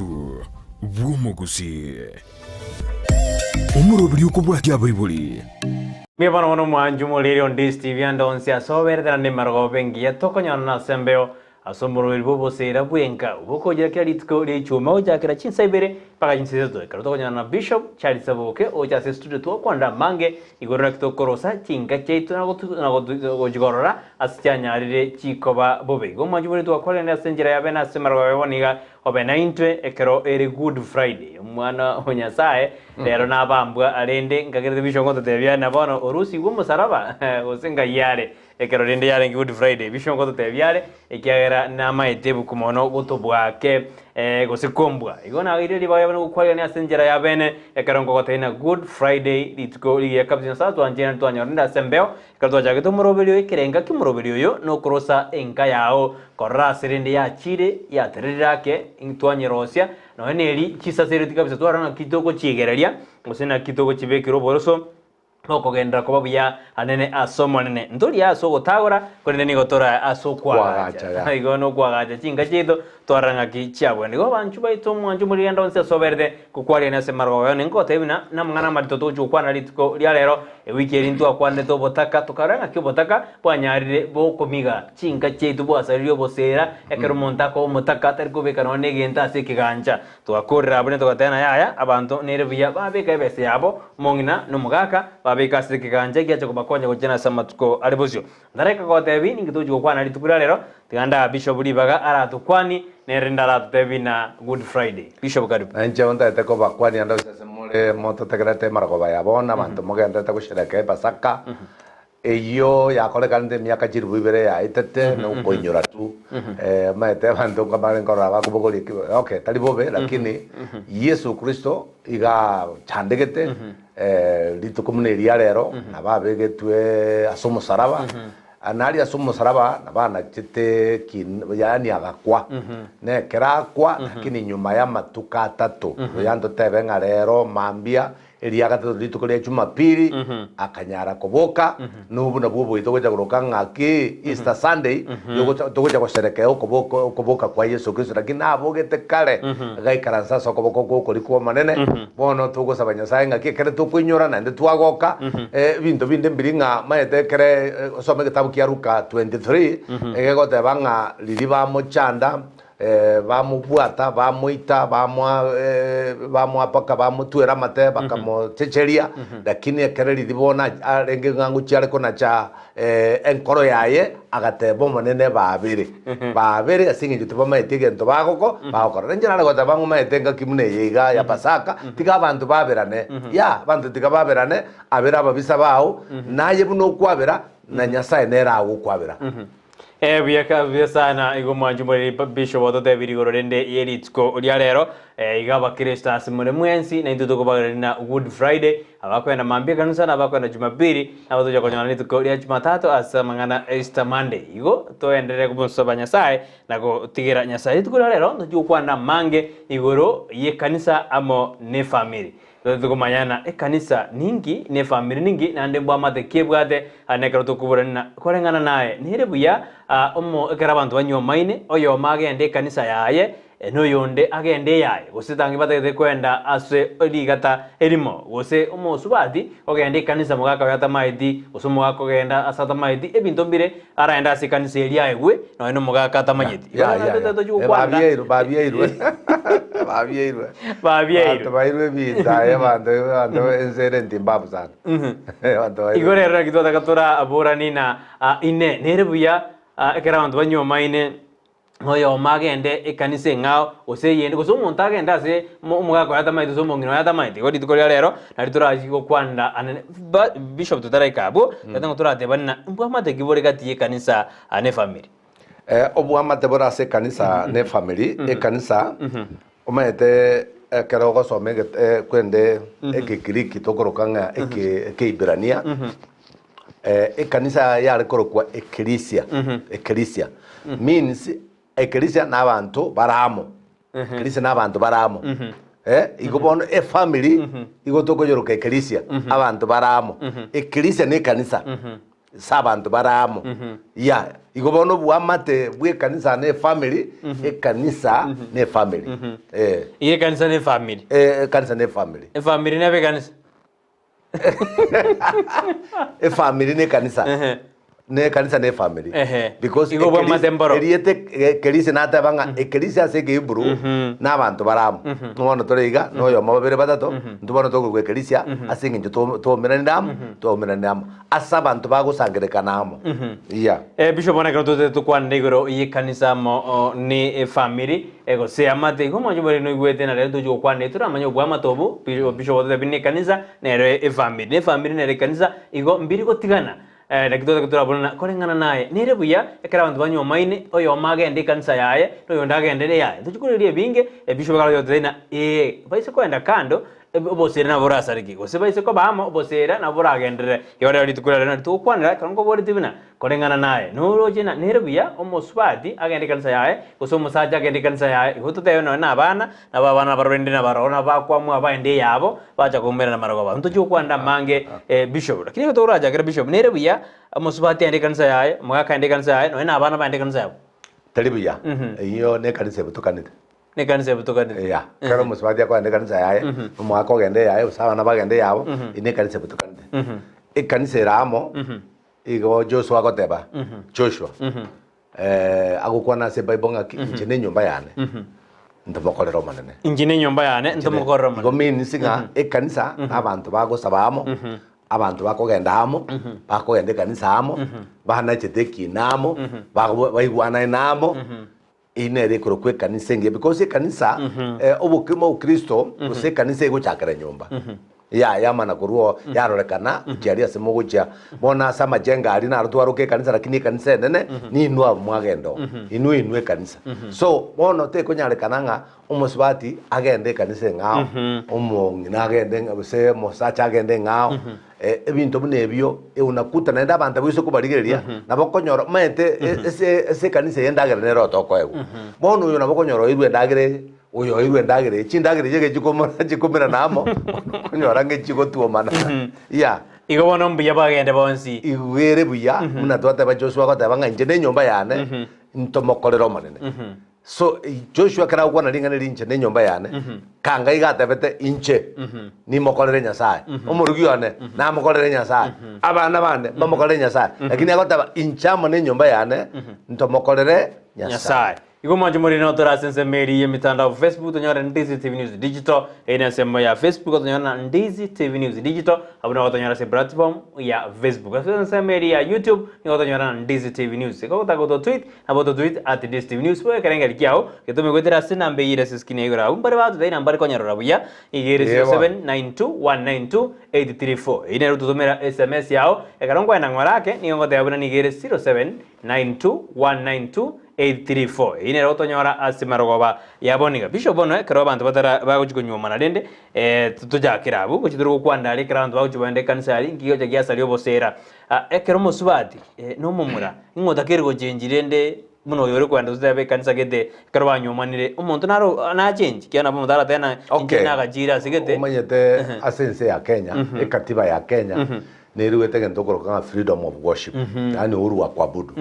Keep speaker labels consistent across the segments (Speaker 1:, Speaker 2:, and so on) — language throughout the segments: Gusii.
Speaker 1: Omwansu bw'omogusii. Omoroberi okobwatia abaibori.
Speaker 2: Mbuya bono bono omwanchi omoriri onde Steve ande onsi ase oberete naende emerogoba engiya tokonyorana ase embeo Ase omorweri bw'oboseera bw'enka obokochera kera rituko ria Ijumaa gochakera chinsa ibere mpaka chinsa isato, ekero tokonyora na Bishop Charles Saboke ocha ase estudio twakwanera amange igoro naki tokorosa chinka chiaito na gochigorora ase chianyarire chikoba bobe. Igo omwanchi bore twakwanire ase enchera ya bene ase amarogo aye bono iga obe naintwe ekero ere Good Friday. Omwana o Nyasae rero nabambwa rende nkagerete Bishop ngototebia na bono orusigwe omosaraba gose ngai are Ekero rende yarenge Good Friday, Bishop ngototebia are, ekiagera namaete ebuku mono gotobwake gose kombua. Igo nageire ribaga riabene gokwarigania ase enchera ya bene, ekero nkogotebia ng'a Good Friday rituko rigiya kabisa Nyasae atwanchire naende twanyorire ase embeo, ekero twachagete omoroberio ekerenga ki'omoroberio oyo nokorosa enka yao, korora ase rende yachire yatererire ake, twanyerosia, nonya neri chisasereti kabisa twarora ng'aki togochiegereria, gose naki togochibekera oboroso. Nokogenderera koba buya anene ase Omonene. Ntori ase ogotagora, korende nigo tore ase okoagacha.
Speaker 3: Koagacha, ya.
Speaker 2: Igo nokoagacha chinka chiaito, twarora ng'aki chiabwene. Igo abanchwa baito, omwancho omorigenda onsi ase oberete kokwariania ase amarogo aye, ninkotebia buna namang'ana amarito togochia gokwana rituko ria rero, ewiki eri ntwakwanete obotaka, tokarora ng'aki obotaka bwanyarire bokomiga chinka chiaito bwasaririe oboseera, ekero omonto akoba omotaka tari kobeka nonya negento ase ekegancha. Togakoorera abwo togateba yaya, abanto nere buya babeka ebesa yabo, omong'ina na omogaka, babeka ase ekegancha egiacha kobakonya gochia ase amatuko are bosio. Ntareka gotebia ninki togochia gokwana rituko ria rero, tiga ndaa Bishop ribaga aratokwanie, nere rende aratotebie buna Good Friday. Bishop karibu.
Speaker 3: Na inche ntagete kobakwania ande onsi ase more mototegererete emarogoba ya bono, abanto mogendererete gosherekea Epasaka, Eyio yakorekanete emiaka chilifu ibere yaetete, na okoinyora tu. Omanyete abanto nkomare nkorora bakobogoria eki, okay, tari bobe, lakini Yeso Kristo iga achandegete rituko buna eria rero, nabo abegetwe ase omosaraba, na aria ase omosaraba nabo anachete kin yaani agakwa. Na ekero akwa, lakini nyuma ya amatuko atato, buya ntotebe ng'a rero mambia Eria gatato rituko ria Jumapili akanyara koboka, nobu nabwo oboito gocha koroka ng'aki Easter Sunday, yogocha togocha gosherekea okoboka okoboka kwa Yeso Kristo, lakini nabogete kare, agaikaransa ase okoboko gw'okoria kw'Omonene. Bono togosaba Nyasaye ng'aki ekere tokoinyora naende twagoka, ebinto binde mbiri ng'a omanyete ekere osome egetabu kia Luka 23, egegoteba ng'a riria bamochanda Bamobwata, bamoita, bamoa bamoapaka, bamotwera amate, bakamochecheria. Lakini ekero riria bono arenge ng'a ngochia are konacha enkoro yaye, agateba Omonene, Baabere, baabere ase eng'encho tibamaeti egento bagoko bagokora. Nainche nare goteba ng'a omanyete engaki buna eye iga ya Pasaka, tiga abanto baberane, yah, abanto tiga baberane, abere ababisa bao, naye buna okwabera, na Nyasae nere agokwabera.
Speaker 2: Eh, buya buya sana igo mwanchi moreri Bishop ototebirie igoro rende ye rituko ria rero eh, iga abakristo ase more mwensi naintwe tokobagereria na Good Friday abakwenda mambia ekanisa na abakwenda Jumapili nabo tocha konyora rituko ria Jumatatu ase amang'ana Easter Monday igo toenderere komosaba Nyasaye na gotigera Nyasaye rituko ria rero ntochie gokwana amange igoro y'ekanisa amo n'efamiri Totagete komanya ng'a ekanisa ninki, na efamiri ninki, naende mbwamate ki ebwate, naende ekero tokoburana na koreng'ana naye. Nere buya omo ekero abanto banywomaine, oyomo agende ekanisa yaye, na oyonde agende eyaye, gose tangi batagete koenda ase rigata erimo, gose omosubati ogenda ekanisa mogaka oyo atamaeti, gose omogaka ogenda ase atamaeti, ebinto mbire araende ase ekanisa eria aegwe, nonya na omogaka atamanyeti. Igo
Speaker 3: Ya, ya, ya.
Speaker 2: tochi
Speaker 3: Eh,
Speaker 2: gokwanera
Speaker 3: babieirwe, babieirwe. Babieirwe.
Speaker 2: Babieirwe.
Speaker 3: Abanto bairwe ebinto aye, abanto abanto ense ere entimbabu sana. Abanto bairwe
Speaker 2: Igo rero naki twataka toraborani na ah, ine nere buya ah, ekero abanto banywomaine oyomo agende ekanisa eng'ao gose eyende gose omonto agende ase omo- omogaka oye atamaeti gose omong'ina oye atamaeti. Igo rituko ria rero nari torachi gokwanera anene ba bishop totaraika abwo, totagete ng'a toratebane ng'a mbwamate ki bore gati y'ekanisa na efamiri.
Speaker 3: Obwamate bore ase ekanisa na efamiri, ekanisa omanyete ekero ogosoma eget kwende ekegiriki tokoroka ng'a eke ekeibrania, ekanisa yare korokwa ekirisia, ekirisia means ekirisia na abanto bare amo, ekirisia na abanto bare amo igo bono efamiri igo tokoyeroka ekirisia, abanto bare amo, ekirisia na ekanisa. Ase abanto bare amo. Yeah, igo bono oboamate bw'ekanisa na efamily, ekanisa na efamily. Eh.
Speaker 2: Iga ekanisa na efamily.
Speaker 3: Eh, ekanisa na efamily.
Speaker 2: Efamily nebe ekanisa.
Speaker 3: Efamily na ekanisa.
Speaker 2: Ehe.
Speaker 3: Na ekanisa na efamily.
Speaker 2: Ehe.
Speaker 3: Because
Speaker 2: Igo oboamate mboro.
Speaker 3: erieta ekerisia nateba ng'a ekerisia ase ekehibru na abanto bare amo. Bono tore iga, na oyomo babere batato, intwe bono tokorwa ekerisia ase eng'encho twaumeranire amo, twaumeranire amo. Ase abanto bagosangererekana amo. Yeah.
Speaker 2: Eh, Bishop bono ekero totete tokwanera igoro y'ekanisa amo oh, ne efamiri eh, gose eamate igo omwancho bore noigwete na rero tochi gokwana toramanye obwamate obo Bi- Bishop ototebia ne ekanisa nero efamiri ne efamiri nero ekanisa igo mbiri gotigana eh, naki totake torabona na koreng'ana naye nere buya ekero abanto banyomaine oyomo agende ekanisa yaye na oyonde agende eyaye tochi koreria ebinge eh, Bishop ekero agototebia ng'a eh, baise koenda kando Obosera nabo borasareke, gose baise koba amo, obosera nabo boragenderere. Igo rero rituko riaye nari togokwanera, ekero nkoboretie buna, koreng'ana naye, noroche ng'a nere buya omosubati agende ekanisa yaye, gose omosacha agende ekanisa yaye. Igo totebe nonya na abana, nabo abana nabo rende nabaroro nabo bakwamua baende eyabo, bacha koumerana marogoba. Ntochie gokwanera amange bishop. Lakini ekero torachakere bishop, nere buya omosubati aende ekanisa yaye, omogaka aende ekanisa yaye, nonya na abana baende ekanisa yabo.
Speaker 3: Tari buya, eyio nekanisa ebutokanete.
Speaker 2: Nekanisa ebutokanete.
Speaker 3: Eya, ekero omosubati akogenda ekanisa yaye, omogaka ogenda eyaye, gose abana bagenda eyabo, eye nekanisa ebutokanete. Ekanisa ere amo, igo Joshua agoteba, Joshua, agokwana ase ebible ng'aki, inche na enyomba yane, ntomokorere Omonene.
Speaker 2: Inche na enyomba yane, ntomokorere Omonene.
Speaker 3: Igo means ng'a ekanisa, na abanto bagosaba amo, abanto bakogenda amo, bakogenda ekanisa amo, banachete ekina amo, bago baigwanaine amo. Eyio nere ekorokwa ekanisa engiya because ekanisa eh, obokima obokristo gose ekanisa egochakera nyomba ya yamana korwa oo yarorekana gochia aria ase mogochia bono ase amajengo aria naro twaroka ekanisa lakini ekanisa enene ninwe abwo mwagenda oo inwe inwe ekanisa so bono tekonyarekana ng'a omosubati agende ekanisa eng'ao omong'ina agende ng'a gose omosacha agende eng'ao Ebinto buna ebio unakuta naende abanto abwo ase okobarigereria nabo okonyora omanyete ase ase ekanisa eye endagera nere otokoegwa. Bono oyo nabo okonyora oirwe endagera eye, oyo oirwe endagera eye, chindagera echi egechikomora chikomerana amo, okonyora ng'a echigotwomana. Yeah.
Speaker 2: Igo bono mbuya bagende bonsi.
Speaker 3: Igo ere buya buna twateba Joshua agoteba ng'a inche na enyomba yane ntomokorere Omonene. So Joshua ekero agokwana ring'ana eri inche nenyomba yane, kanga iga atebete inche nimokorere Nyasaye, omorugi one namokorere Nyasaye, abana bane mbamokorere Nyasaye, lakini agoteba inche amo nenyomba yane ntomokorere Nyasaye.
Speaker 2: Nyasaye. Igo mwanche more notore ase ensemo eria y'emitandao Facebook tonyore Ndizi TV News Digital, eye nensemo ya Facebook otonyore na Ndizi TV News Digital, abwo nabo otonyore ase platform ya Facebook. Ase ensemo eria ya YouTube nigo otonyora na Ndizi TV News. Igo ogotaka gototweet Nabo totweet at Dstv News bobe ekerengeri kiao getome goetera ase enamba eyio ere ase eskrini ya igoro abwo mbare batotebia ng'a mbare konyerora buya iga ere 0792192834 eyio nero totomera sms yao ekero nkoenda ng'ora ake nigo ngoteba buna nigo ere 0792192834 eyio nero otonyora ase marogoba ya bono iga Bishop bono ekero abanto batara bagochi konyuomana rende eh tochakere abwo gochi tore gokwana aria ekero abanto bagochi kogenda ekanisa aria inki gegocha giasaria obosera Ah ekero omosubati na omomura ing'o otakeire gochenji rende buna oyo ore kogenda goteba ekanisa gete ekero banywomanire omonto naro nachenji ekiagera nabo omonto aratebe ng'a inche
Speaker 3: Okay.
Speaker 2: nagachire ase gete
Speaker 3: Omanyete ase ense ya Kenya, ekatiba ya Kenya neruete egento okoroka ng'a freedom of worship, yaani uhuru wa kuabudu.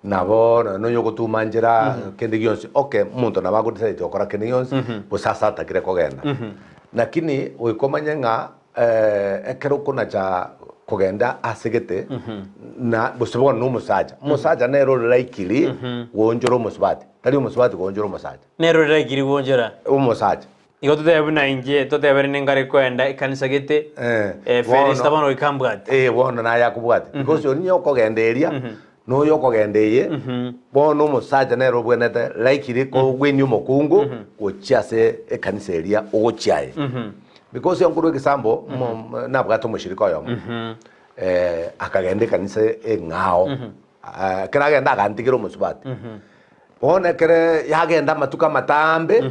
Speaker 3: Nabo nonya nonya ogotuma nchera kende gionsi, okay omonto nabo agodecide gokora kende gionsi gose ase atakire kogenda. Lakini goika omanye ng'a Ekero okonacha kogenda ase gete, na gose bono na omosacha, omosacha nere ore likely goonchora omosubati, tari omosubati goonchora omosacha.
Speaker 2: Nere ore likely goonchora.
Speaker 3: Omosacha.
Speaker 2: Igo totebe buna inche, totebe rende nkare koenda ekanisa gete, Felista bono goika ambwate.
Speaker 3: Eh, bono naye akobwate. Because oria niye okogenda eria, na oyo okogenda eye, bono omosacha nere obwenerete likely kogwenia omokungu gochia ase ekanisa eria ogochia aye. Because nkorwa egesambo mo- nabwate omoshirika oyomo akagenda ekanisa eng'ao ekero agenda agantigera omosubati. Bono ekere yagenda amatuko amatambe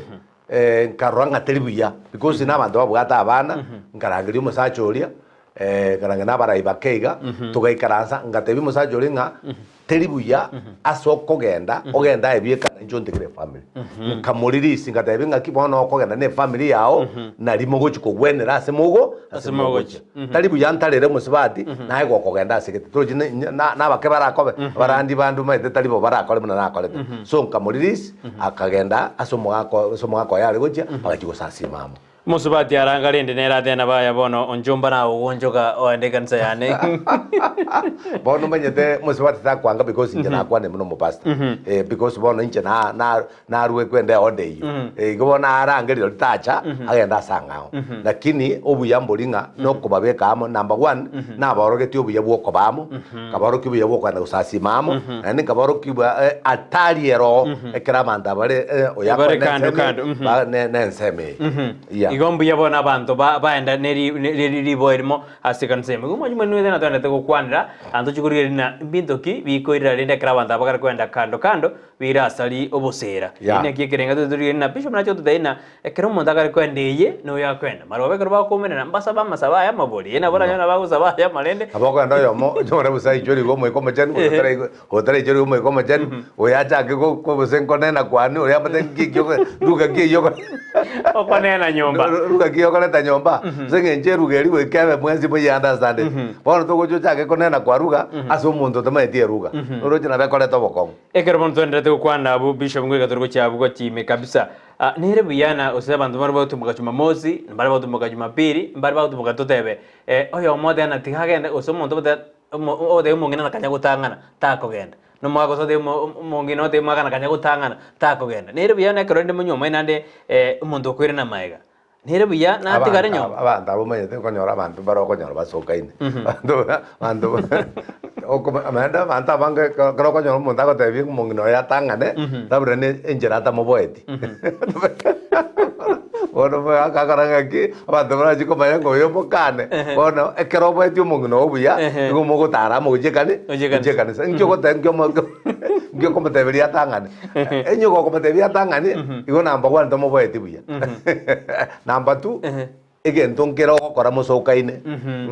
Speaker 3: nkarora ng'a teri buya because na abanto babwate abana, nkarangeria omosacha oria, nkarangeria na abarai bake iga, togaikaransa ngatebia omosacha oria ng'a. Teri buya ase okogenda, ogende aye bieka na inche ontigere efamiri. Nkamoririisia ngatebia ng'aki bono okogenda na efamiri yao, nari mogochi kogwenera ase mogo
Speaker 2: Ase mogochia.
Speaker 3: Tari buya ntarere omosubati, naye gokogenda ase gete. Torochi ne- ne- na- nabake barakobe, abarandi bande omanyete tari bo barakore buna nakorete. So nkamoririisia, akagenda ase omogaka ase omogaka oye are gochia, bagachia gosasima amo.
Speaker 2: Mosubati aranga rende nere atena baya bono onchomba nagogonchoka oende ekanisa yane.
Speaker 3: Bono omanyete mosubati takwanga because inche nakwane buna omopastor. Eh, because bono inche na na narwekwe ende order eyio. Eh, igo bono arange rirorio tacha agende ase ang'ao. Lakini obuya mbori ng'a nokobabeka amo number one naborogetie obuya bwa okoba amo, nkabaorokia obuya bwa okogenda gosasima amo, naende nkabaorokia obuya eh, atari ero ekero abanto abare eh, oyo
Speaker 2: Bare
Speaker 3: akore
Speaker 2: kando
Speaker 3: nensemo
Speaker 2: kando,
Speaker 3: eye,
Speaker 2: mhm.
Speaker 3: ba- ne- nensemo eye. Yeah.
Speaker 2: Igo mbuya bono abanto ba- baenda neri neri riboa erimo ase ekanisa ime. Igo mwanchi mwenwe tena toendete gokwanera, anto chikorigereria ng'a mbinto ki bikoirera rende ekero abanto aba bakare koenda kando kando, birasari obosera.
Speaker 3: Yeah.
Speaker 2: Naki ekerengo totorigereria ng'a bishop nache gototebia ng'a ekero omonto akare koenda eye, na oyo akoenda. Marogoba ekero bakoumerana, mbasabe amasabo aya amabori. Eye nabo oranyore nabo bagosaba aya amarende.
Speaker 3: Nabo okogenda oyomo onyore bosa aichorigwe omoika omochenu, gose taraigwe Otaraichorigwe Omoika Omochenu, oyo achake gose nkonena kwane, oria amate nki eki ogo- ruga ki eyio oko-
Speaker 2: Okonena nyomba.
Speaker 3: Ruga ki okoreta nyomba, ase eng'encho eruga eria goika ebe mwensi moye understand. Bono togocha ochake konena kwa ruga, ase omonto otamaeti eruga. Oroche nabo ekoreta obokong'u.
Speaker 2: Ekero bono twaenderete gokwana abwo Bishop ngoika tore gochia abwo gochia kabisa. Ah, nere buya na gose abanto mbare bagotumboka Jumamosi, mbare bagotumboka Jumapili, mbare bagotumboka totebe, oyomo oteba na tiga agende gose omonto oteba Ogotebi omong'ina nakanya gotang'ana, takogenda. Na omogaka gose otebi omong'ina otebi omogaka nakanya gotang'ana, takogenda. Nere buya na ekero rende monyuomani naende omonto okoirana amaiga. Nere buya natigare
Speaker 3: Abanto
Speaker 2: nyomba.
Speaker 3: abanto abwo omanyete okonyora abanto mbare okonyora basokaine. Abanto abanto okoma naende abanto abange ekero okonyora omonto agotebia omong'ina oye atang'ane, labda ne enchera atamoboeti. Bono akakora ng'aki, abanto barachie komanya ng'a oyo omokane, bono ekero oboetie omong'ina oo buya, nigo mogotara amo gochia ekani
Speaker 2: Gochia ekanisa.
Speaker 3: gochia ekanisa. Inki ogote nki omo nki okomoteberia atang'ane? Onye gokomotebia atang'ane, igo number one tomoboeti buya. Number two, egento nkere ogokora mosokaine,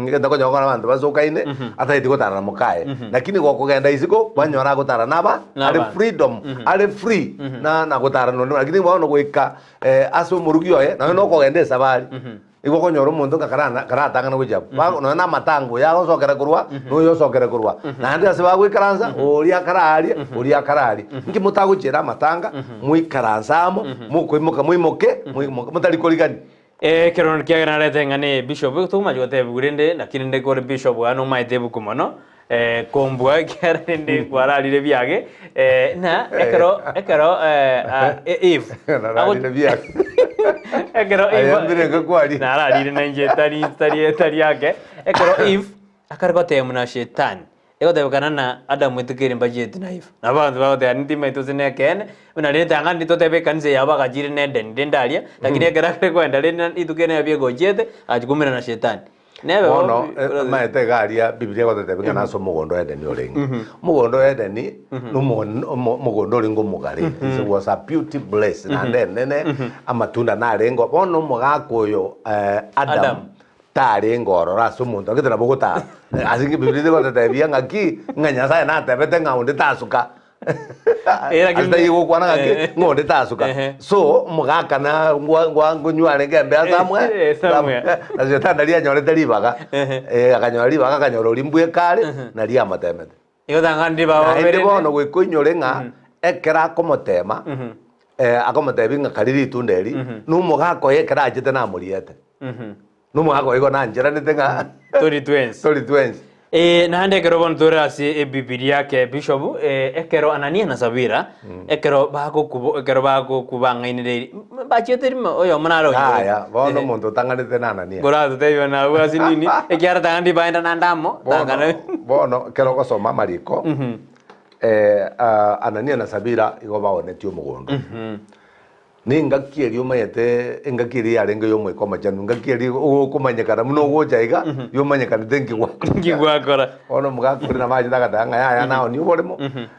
Speaker 3: egento okonyora gokora abanto basokaine, atageti gotara na mokaye. Lakini gokogenda isiko, kwanyora agotara na aba, are
Speaker 2: N'abanto.
Speaker 3: freedom, are free, na na gotara nonde, lakini bono goika ase omorugi oye, nonya na okogenda esabari, igo okonyora omonto ng'a karana karatang'ana gochia abwo. Ba nonya na amatango, oyo agosokera korwa, na oyo osokere korwa. Naende ase bagoikaransa, oria akararia, oria akararia. Inki motagochiera amatanga, moikaranse amo, mokoimoka moimoke, moimoke, motari korigani.
Speaker 2: Ekero kiagera narete ng'a ne bishop, tokomacha gotebigwa rende naki rende kore bishop iga nomaete ebuku mono, kombua ekiagera rende kwararire biage, na ekero ekero Eve
Speaker 3: Nararire biage.
Speaker 2: ekero
Speaker 3: Aye
Speaker 2: Eve
Speaker 3: mbire nkakwaria.
Speaker 2: nararire na inche tari tari tari ake, ekero Eve akare gotebwa na shetani, Egotebekana na Adamu etuko mbacheti na Eva. Na abanto bagoteba ntimaeti gose nekeene, buna rende tang'ani ntitotebe ekanisa eyabo bagachire na Edeni rende aria, lakini ekero akare koenda rende rituko eri nabio egochiete, agachia koumera na shetani. Nebe bo
Speaker 3: Bono, omanyete iga aria Bibilia egototebia ng'a nase omogondo o Edeni orenge. Omogondo o Edeni, nomo- omo- omogondo orenge omogare, it was a beauty place naende enene, amatunda narenge oo. Bono omogaka oyo Adamu,
Speaker 2: Adamu.
Speaker 3: Tarenge ororo ase omonto gete nabo ogotara. Ase inki Bibilia egototebia ng'aki? Ng'a Nyasae natebete ng'a onde tasuka.
Speaker 2: Eh, lakini-
Speaker 3: Ase taiyo gokwana ng'aki?
Speaker 2: Eh.
Speaker 3: Ng'a onde tasuka.
Speaker 2: Ehe.
Speaker 3: So, omogaka na ngwa ngwa ngonywa arenge embeo somewhere,
Speaker 2: Eh, somewhere.
Speaker 3: na shetani naria anyorete ribaga.
Speaker 2: Ehe.
Speaker 3: Eh, akanyora ribaga akanyora oria mbweka are, naria amotemete.
Speaker 2: Igo tang'aniri baba
Speaker 3: Naende
Speaker 2: babere
Speaker 3: bono goika oinyore ng'a ekero akomotema, akomotebia ng'a karia ritunda eri, na omogaka oye ekero achete namoriete. Na omogaka oye igo nancheranete ng'a
Speaker 2: Tori twensi.
Speaker 3: tori twensi.
Speaker 2: Eh, naende ekero bono tore ase Ebibilia ake Bishop, eh, ekero Anania na Safira, ekero bagokubo ekero bagokubang'ainereiri, mbachiete rimo oyomo nare onyore.
Speaker 3: Yaya, bono omonto otang'anete na Anania.
Speaker 2: Koratotebie buna abwo ase nini, ekiagera tang'ana ribaenda naende amo,
Speaker 3: Bono,
Speaker 2: tang'ana.
Speaker 3: bono ekero ogosoma amariko, Anania na Safira igo baonetie omogondo. Nengaki eria omanyete, engaki eria yarenge y'Omoika Omochenu, engaki eria ogokomanyekana buna ogocha iga, yomanyekanete nki gwakora.
Speaker 2: Nki gwakora.
Speaker 3: Bono omogaka oria nabo achete agateba ng'a yaya naonie oboremo,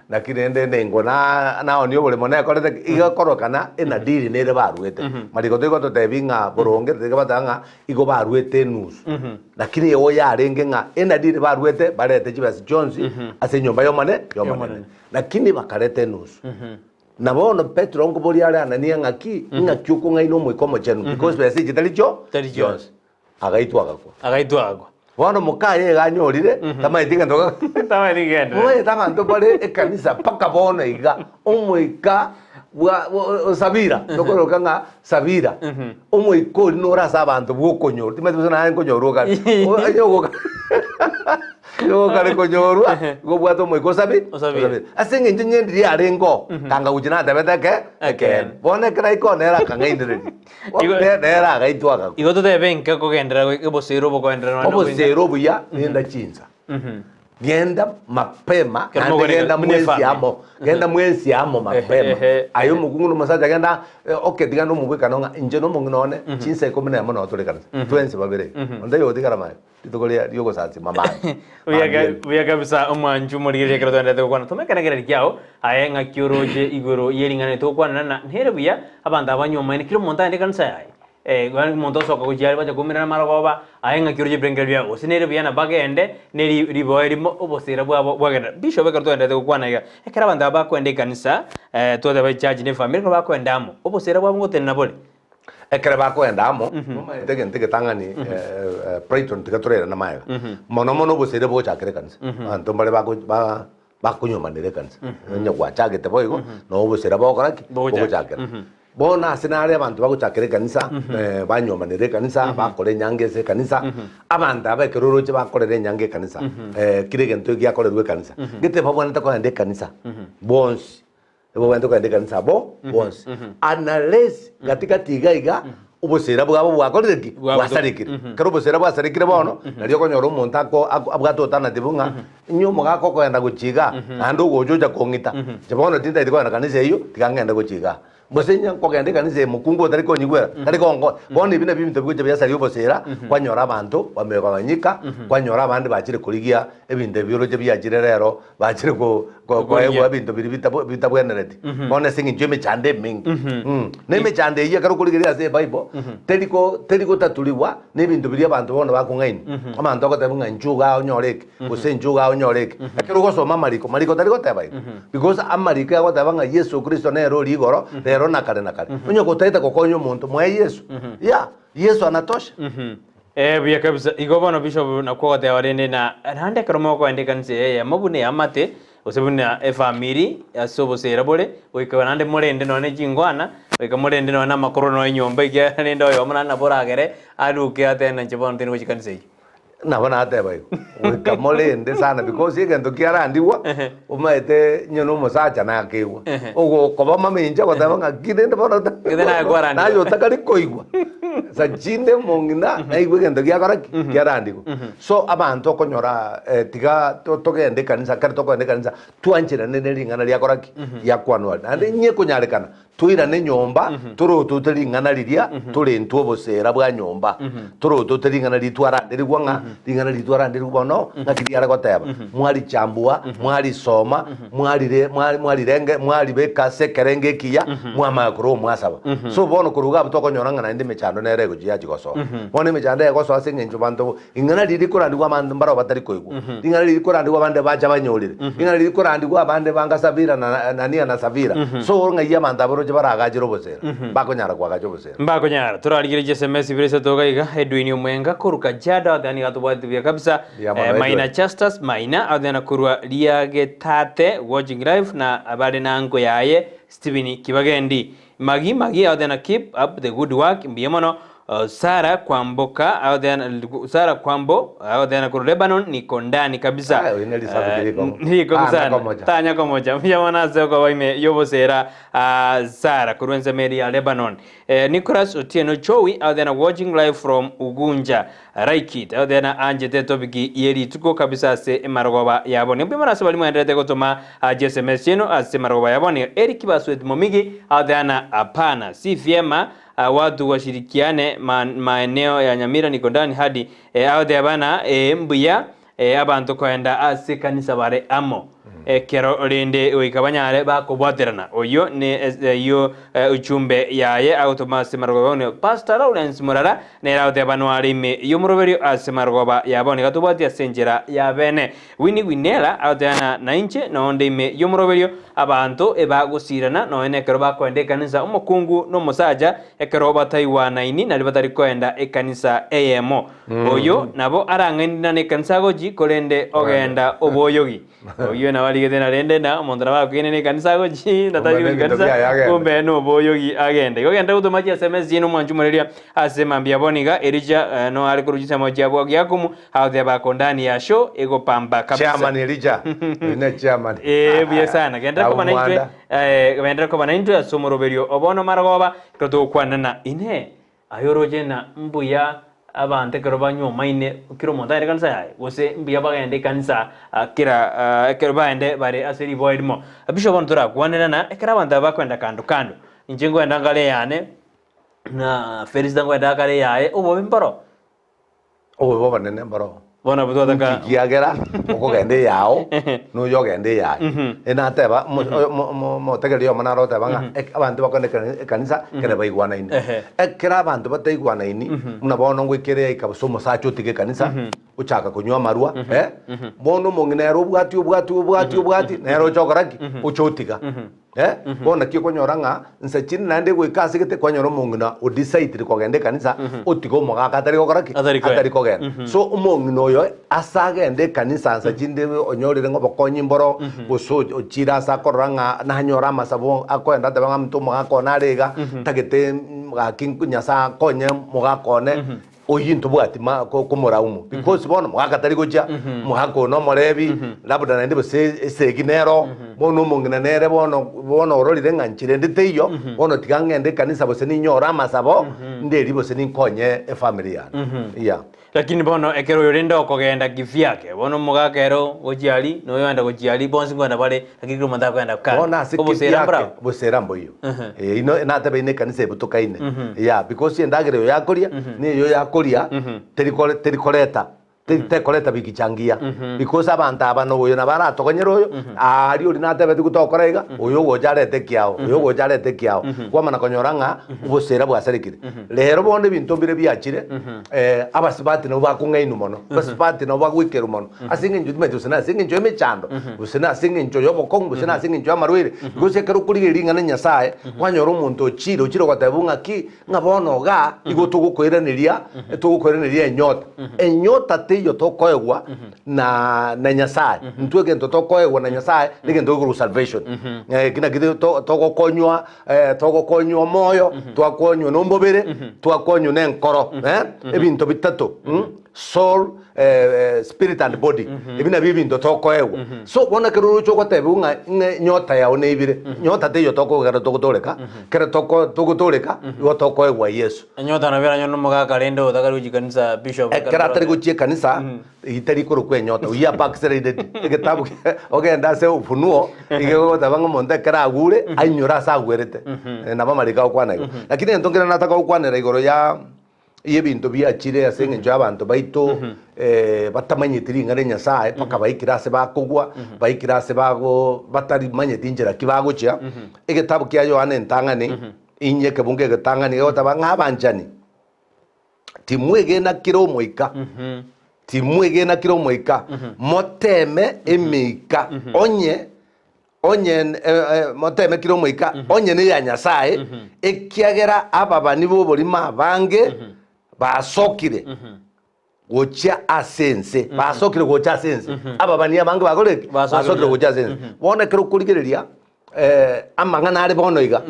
Speaker 3: naki rende nengo na naonie oboremo nekorete ki, iga korokana enadiri nere baruete. Mariko tori gototebi ng'a boronge, tiga bateba ng'a igo baruete enusu. Lakini igo yarenge ng'a enadiri baruete barete chibesa chionsi ase enyomba y'omone y'Omonene. Lakini bakareta enusu. Na bono Petero nkoboria are Anania ng'aki, Ing'aki okong'aina Omoika Omochenu, because besa echi tari chio
Speaker 2: Tari chionsi.
Speaker 3: Agaitwa agakwa.
Speaker 2: Agaitwa agakwa.
Speaker 3: Bono mokaye iga anyorire, tamaeti gento ga
Speaker 2: Tamaeti gento.
Speaker 3: Omanyete abanto bare ekanisa mpaka bono iga, omoika bwa o Sabira, tokoroka ng'a Sabira, omoika oria nore ase abanto bw'okonyorwa, timanyeti gose naye nkonyorwa okare, onye ogoka Okare konyorwa, igo obwate omoika osabi,
Speaker 2: Osabire.
Speaker 3: osabire. Ase eng'encho onye ndiri yarenge oo, kanga gochia natebete eke, ekeene. Bono ekero aika oo nere akang'ainereria.
Speaker 2: Igo-
Speaker 3: Ne- Nere agaitwa agakwa.
Speaker 2: Igo totebe enka kogenderera goika obosero obokoenderera nonye na
Speaker 3: Obosero obuya nenda chinsa. Genda mapema
Speaker 2: Ekero
Speaker 3: naende
Speaker 2: mokoreka
Speaker 3: genda
Speaker 2: buna
Speaker 3: mwensi
Speaker 2: efamily.
Speaker 3: amo. Genda mwensi amo mapema.
Speaker 2: Ehe,
Speaker 3: Aye omokungu na omosacha genda eh, okay tiga nomobwekano ng'a inche na omong'ina one chinsa ikomi na emo noo tore kanisa. Twensi babere. Onde oyotigara maega. Rituko ria ri'ogosasima mambia.
Speaker 2: Buya
Speaker 3: Mambia.
Speaker 2: buya kabisa omwanchu omorigereria ekero twaenderete gokwana toma ekerengererio kiao aye ng'aki oroche igoro ye ring'ana eri togokwanera na nere buya abanto aba banywomaine kera omonto aende ekanisa yaye eh yaani omonto osoka gochia aria bacha koumerana amarogoba aye ng'aki oroche ebirengererio biao gose nere buya na bagende ne ri riboe rimo obosera bwabo bwagenderera. Bishop ekero twaenderete gokwana iga ekero abanto aba bakoenda ekanisa twateba echurch ne efamiri ekero bakoenda amo obosera bwabo ngotenena bore.
Speaker 3: Ekero bakoenda amo, nomanyete egento egetang'ani Brighton tiga torairane magega. Mono mono obosaire bogochakera ekanisa. Abanto mbare bako ba bakonyomanera ekanisa. Onye gwachagete boigo, nabo obosaire bogokora ki?
Speaker 2: Bogochakera.
Speaker 3: Bogochakera. Bono ase nare abanto bagochakera ekanisa, banyomanera ekanisa, bakora enyangi ase ekanisa, abanto aba ekero oroche bakorera enyangi ekanisa, kera egento giakorerwa ekanisa, gete babwenerete kogenda ekanisa bonsi. Nibobwenerete kogenda ekanisa bo bonsi. Unless gati gati iga iga obosera bwabo bwakorire ki?
Speaker 2: Bwabo-
Speaker 3: Bwasarekire. Ekero obosera bwasarekire bono, nario okonyora omonto ako ako abwate alternative ng'a inye omogaka okogenda gochia igaa, naende ogocha ocha kong'ita, inche bono tintagete kogenda kanisa eyio, tiga ngende gochia igaa. Gose inye nkogenda ekanisa eye mokungu otari konyigwera, tari kongo bono ebi nabio ebinto bigocha biasaria obosera, kwanyora abanto bamegawanyika, kwanyora abande bachire korigia ebinto ebi oroche biachire rero Bachire ko- ko- koegwa ebinto biria bitabo- bitabwenereti. Bono ase eng'encho y'emechando emenge. Mm. Na emechando eyio ekero okorigereria ase ebible, teri ko teri gotaturigwa na ebinto biria abanto bono bakong'ainwa. Abanto bagoteba ng'a inchuo igaa onyore eke, gose inchuo igaa onyore eke. Ekero ogosoma amariko, mariko tari goteba igo. Because amariko agoteba ng'a Yeso Kristo nere oria igoro, rero na kare na kare. Onye gotagete gokonya omonto, moe Yeso. Yeah, Yeso anatosha.
Speaker 2: Ee, buya kabisa. Igo bono Bishop nakwo ogoteba rende na naende ekero mokoenda ekanisa eye eyemo buna eamate gose buna efamiri ase obosera bore goika naende morende nonya ne chingwana goika morende nonya na amakorwa nonya enyomba ekiagera rende oyomo naende nabo oragere aruke atebe na inche bono tindi gochia ekanisa eyio.
Speaker 3: Nabo nateba igo, goika morende sana because egento kiarandigwa omaete onye na omosacha nakeigwa ogokoba mamincha ogoteba ng'a ki rende bono
Speaker 2: Gete naye kwarandigwa.
Speaker 3: naye otakari koigwa. Sa chinde omong'ina naigwe egento giakora ki? Kiarandigwa. So abanto okonyora tiga togende ekanisa ekero tokogenda ekanisa twancherane ne ring'ana riakora ki? Riakwanwa. Naende inye konyarekana toirane nyomba torotote ring'ana riria torentwe obosera bwa nyomba torotote ring'ana riria twaranderigwa ng'a ring'ana riria twaranderigwa bono ng'aki riare goteba mwarichambua mwarisoma mwarire mwari mwarirenge mwaribeka ase ekerengo ekiya mwamanya korwa omwasaba so bono korwa iga abwo tokonyora ng'a naende emechando nere egochia yachia gosoa bono emechando egosoa ase eng'encho banto Ring'ana riria rikorandigwa abanto mbarabwo batari koigwa, ring'ana riria rikorandigwa abande bacha banyorire, ring'ana riria rikorandigwa abande banga Safira na Anania na Safira. So ng'ai abanto aba roche baragachere obosera? Mbakonyara koagacha obosera.
Speaker 2: Mbakonyara. Torarigererie SMS ibere isato iga iga, Edwin Omwenga korwa Kajiado aoteba nigo atobwatete buya kabisa.
Speaker 3: Mbuya mono,
Speaker 2: Eh, Maina
Speaker 3: Edwin.
Speaker 2: Justus Maina aoteba korwa Riagetate watching live na abare na anko yaye Stephen Kibagendi. Magi Magi aoteba keep up the good work mbuya mono. Sarah Kwamboka agoteana Sarah Kwambo agoteana korwa Lebanon niko ndani kabisa.
Speaker 3: Ah, oyo ne risabu
Speaker 2: Eh,
Speaker 3: rikomo.
Speaker 2: rikomo
Speaker 3: Tanya
Speaker 2: sana.
Speaker 3: komocha.
Speaker 2: Tanya komocha. Mbuya mono ase okoba ime y'obosera ah, Sarah korwa ensemo eria ya Lebanon. Eh, Nicholas Otieno Chowi agoteana watching live from Ugunja. Like it. Agoteana anchete etopiki ye rituko kabisa ase emarogoba yabo. Mbuya mono ase baria mwenderete gotoma ah, SMS chieno ase emarogoba yabo. Eric Basweti Momigi agoteana hapana si vyema Watu washirikiane maeneo ya Nyamira niko ndani hadi agoteba bana ee mbuya abanto koenda ase ekanisa bare amo ekero rende goika banyare bakobwaterana. Oyio ne eyio ujumbe yaye agotoma ase marogoba bono. Pastor Lawrence Murara nere agoteba noare ime y'omoroberio ase marogoba ya bono iga tobwati ase enchera ya bene. Winnie Winela agoteba ng'a nainche nonde ime y'omoroberio abanto ebagosirana nonya nekero bakoenda ekanisa omokungu na omosacha ekero bataigwanaini nario batari koenda ekanisa eyemo. Oyo nabo arang'ainire na ekanisa agochi korende ogenda oboyogi. Oyio nabo arigete na rende na omonto nabo akoigene na ekanisa agochi natari
Speaker 3: Kumbe
Speaker 2: gochi
Speaker 3: nebinto
Speaker 2: kanisa
Speaker 3: biaye agende.
Speaker 2: kumbe noboyogi agende. Igo genda gotoma chiSMS chiaino mwanche omoreria ase mambia bono iga Elijah no are korwa chinsemo chia Bwagiakumu Agoteba ako ndani ya show egopamba kabisa.
Speaker 3: Chairman Elijah, oyo ne chairman.
Speaker 2: Eh, buya sana. Genderera
Speaker 3: Abu
Speaker 2: koba naintwe,
Speaker 3: Mwanda.
Speaker 2: eh, genderera koba naintwe ase omoroberio o bono marogoba, ekero togokwanana. Inee, aye oroche ng'a mbuya abanto ekero banywomaine kera omonto agende ekanisa yaye, gose mbuya bagende ekanisa ah, kera ah, ekero baende bare ase riboa erimo? Bishop bono torakwanerana, ekero abanto aba bakoenda kando kando, inche nkoenda nkare eyane, na Felista nkoenda akare eyaye, obobe mboro.
Speaker 3: Obobe obonene mboroo.
Speaker 2: Bono abwo twataka.
Speaker 3: Nki kiagera okogenda eyao, na oyo ogenda eyaye. Enateba, mo- mo- mo- motegereri oyomo naro oteba ng'a ek- abanto bakogenda ekani- ekanisa ekero baigwanaine.
Speaker 2: Ehe.
Speaker 3: Ekero abanto bataigwanaini, buna bono ngoikere yaika gose omosacha otiga ekanisa, ochaka konywa amarwa, eh, bono omong'ina ere obwati obwati obwati obwati, nere ocha okora ki? Ocha otiga. Eh, bono naki okonyora ng'a nse chinde naende goika ase gete kwanyora omong'ina o decided kogenda ekanisa otiga omogaka atari gokora ki?
Speaker 2: Atari kogenda.
Speaker 3: Atari kogenda. So omong'ina oyo ase agende ekanisa nsa chinde onyorire ng'a obokonyi mboro gose o- ochire ase akorora ng'a nanyore amasabo akoenda atebe ng'a omonto omogaka one are iga ntagete gaki nyasaye akonye mogaka one. Oyio ntobwati ma ko komoraumu because bono mogaka tari gochia, omogaka oyo nomorebi, labda naende gose esegi nero, bono omong'ina nere bono bono ororire ng'a nchera ende teiyo, bono tiga ng'ende ekanisa gose ninyore amasabo, nderie gose ninkonye efamiri yane, yeah.
Speaker 2: Lakini bono ekero oyo rende okogenda kivyake, bono omogaka ere gochia aria, na oyo oenda gochia aria, bonsi nkoenda bare, lakini kera omonto akoenda kando.
Speaker 3: Bono ase
Speaker 2: Obosera
Speaker 3: kivyake
Speaker 2: mborabwo?
Speaker 3: bosera mboiyo. Eh, ino nateba ine ekanisa ebutokaine. Yeah, because endagera eyo yakoria, na eyo yakoria, teri kore teri koreta teri tekoreta bikichangia. Because abanto aba na oyo nabo aratogonyere oyo, aria oria natebeti gotokora iga, oyo ogocha arete ekiao, oyo ogocha arete ekiao. Kwamana konyora ng'a obosera bwasarekire. Rero bono ebinto mbire biachire, abasubati nabo bakong'ainwa mono, abasubati nabo bagoikerwa mono. Ase eng'encho timanyeti gose nase eng'encho y'emechando, gose nase eng'encho y'obokong'u, gose nase eng'encho y'amarwaire, gose ekero okorigereria ring'ana Nyasae, kwanyora omonto ochire, ochire goteba ng'aki, ng'a bono igaa, igo togokoiraneria, togokoiraneria enyota. Enyota teiyo tokoegwa na na Nyasae. Intwe egento tokoegwa na Nyasae, na egento gekorokwa salvation. Eki naki to- togokonywa togokonywa omoyo, twakonywa na omobere, twakonywa na enkoro, ebinto bitato, soul, spirit and body. Ebi nabio ebinto tokoegwa. So bono ekero oroche ogotebiwa ng'a ng'a enyota yao neibire, nyota teiyo tokoegwa ekero togotoreka, ekero toko togotoreka, igo tokoegwa Yeso.
Speaker 2: Enyota nabo eranyore na omogaka rende otakari gochia ekanisa bishop
Speaker 3: Ekero atari gochia ekanisa, eyio tari korokwa enyota, oyio a backslided. Egetabu ogende ase Ufunuo, iga egoteba ng'a omonto ekero agure, ainyore ase agwerete. Nabo amariko agokwana igo. Lakini egento nkere nataka gokwanera igoro ya y'ebinto biachire ase engencho y'abanto baito batamanyeti ring'ana ria Nyasae mpaka baikire ase bakogwa, baikire ase bago batarimanyeti inchera ki bagochia. Egetabu kia Yohana entang'ani, inye ekebungo egetang'ani gegoteba ng'a abanchani, timwegena kera omoika, timwegena kera omoika, moteme emeika onye Onye moteme kera omoika, onye neya Nyasae, ekiagera ababani b'oborimo abange basokire gochia ase ense, basokire gocha ase ense. Ababani abange bakorire ki?
Speaker 2: Basokire
Speaker 3: Basokire gocha ase ense. Bono ekero okorigereria. Amang'ana are bono iga,